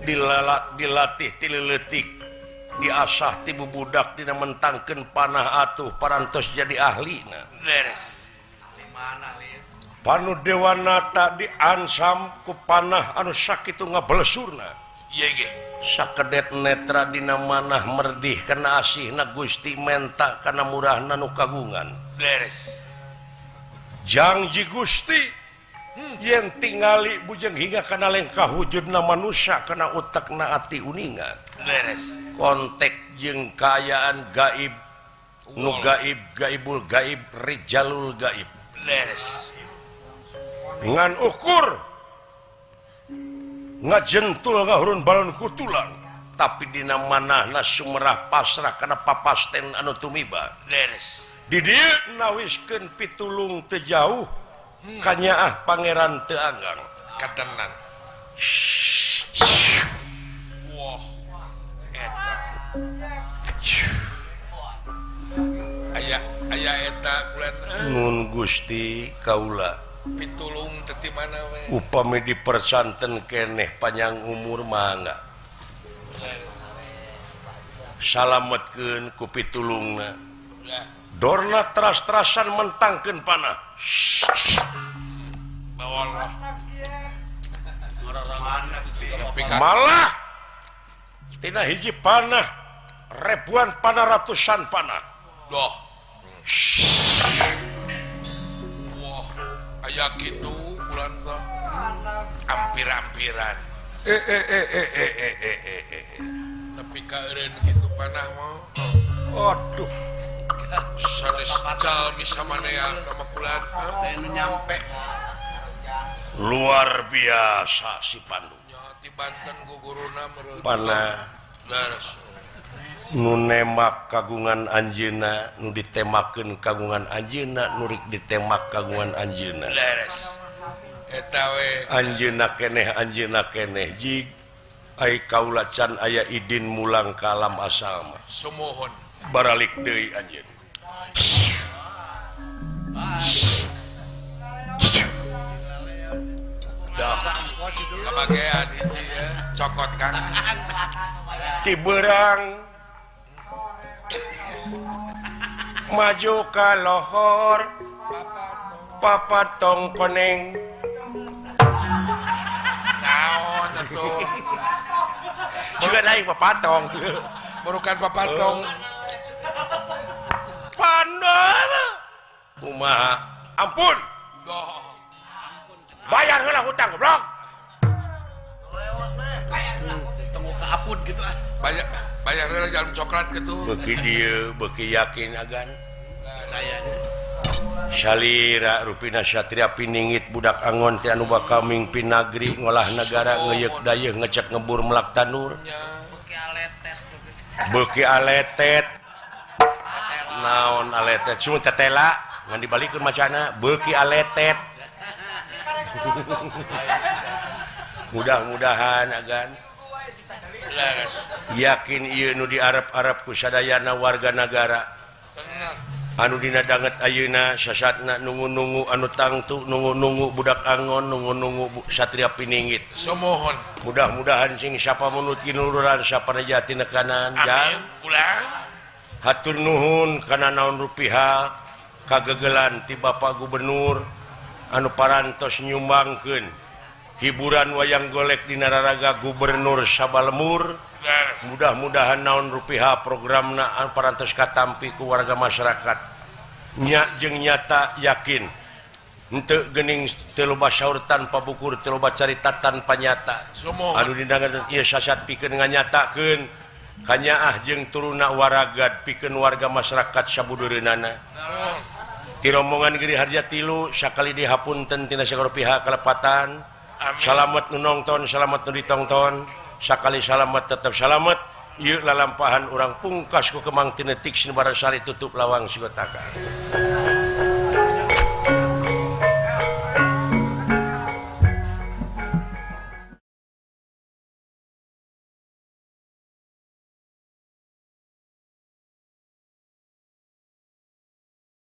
Dilalat dilatih ti leutik, diasah ti bubudak dina mentangkeun panah atuh parantos jadi ahlina. Leres. Panu Dewanata diansam ku panah anu sakitu ngabelesurna. Ieu ge. Sakedet netra dina manah merdih kana asihna Gusti menta kana murahna nu kagungan. Leres. Jangji Gusti yen tingali bujeng hingga kana lengkah wujudna manusia kana utekna ati uninga. Leres. Kontek jeung kaayaan gaib nu gaib gaibul gaib rijalul gaib. Leres. Ngan ukur ngajentul ngahurun balon kutulang tapi dina manahna sumerah pasrah kana papasten anu tumiba. Leres. Di dieu nawiskeun pitulung teu jauh kanyaah pangeran teu anggang. Katenan. Wah, eta. Aya aya eta kulan. Nun Gusti kaula. Pitulung teh ti mana we? Upami dipersanten keneh panjang umur mangga. Salametkeun ku pitulungna. Dorna teras-terasan mentangkeun panah. Bawalah. Malah tina hiji panah ribuan panah ratusan panah. Doh. Wah, aya kitu bulan teh. Ampir-ampiran. Tapi ka eureun kitu panah mah. Aduh. Sanes jalmi samanea ka makulan. Lain nyampe. Luar biasa si Pandu. Nya ti Banten guguruna meureun. Panah. Leres. Nu nemak kagungan anjeunna, nu ditemakeun kagungan anjeunna, nu rik ditemak kagungan anjeunna. Leres. Eta we. Anjeunna keneh jig ai kaula can aya idin mulang ka alam asal mah. Sumuhun. Baralik deui anjeun. Dah. Kabagean hiji ya, cokot Kang. Ti beurang maju ka lohor papatong koneng. Naon atuh? Juga lain papatong. Bukan papatong. Pandana. Kumaha? Ampun. Bayar heula hutang goblok. Tunggu ke apun gitu ah. Bayar heula jarum coklat gitu. Beuki dieu beuki yakin agan. Sayanya. Salira rupina satria piningit budak angon teh anu bakal mingpin nagri ngolah nagara ngeuyeuk dayeuh ngecek ngebur melak tanur. Beuki aletet. Beuki aletet. Naon aletet sumut tetela ngan dibalikeun macana beuki aletet. Mudah-mudahan agan yakin ieu nu diarep-arep ku sadayana warga nagara. Anu dina danget ayeuna sasatna nungu-nungu anu tangtu nungu-nungu budak angon nungu-nungu satria piningit. Sumuhun. Mudah-mudahan sing sapa munut kinuluran sapanejati nekanan. Amin. Pulang. Hatur nuhun kana naon rupiah kagegelan ti Bapak Gubernur anu parantos nyumbangkeun Hiburan wayang golek dina raraga Gubernur Sabalemur. Mudah-mudahan naon rupiah programna parantos katampi ku warga masyarakat. Nya jeung nyata yakin. Henteu geuning teu loba saur tanpa bukur, teu loba carita tanpa nyata. Anu dindangan ieu sasat pikeun nganyatakeun kanyaah jeung turuna waragad pikeun warga masyarakat sabudeureunana. Ti rombongan Giri Harja 3 sakali dihapunten tina sagala pihak kalepatan. Salamet nu nongton, salamet nu ditongton, sakali salamet tetep salamet. Ieu lalampahan urang pungkas ku Kemang Tinetik Sinubarasari tutup lawang sigotaka.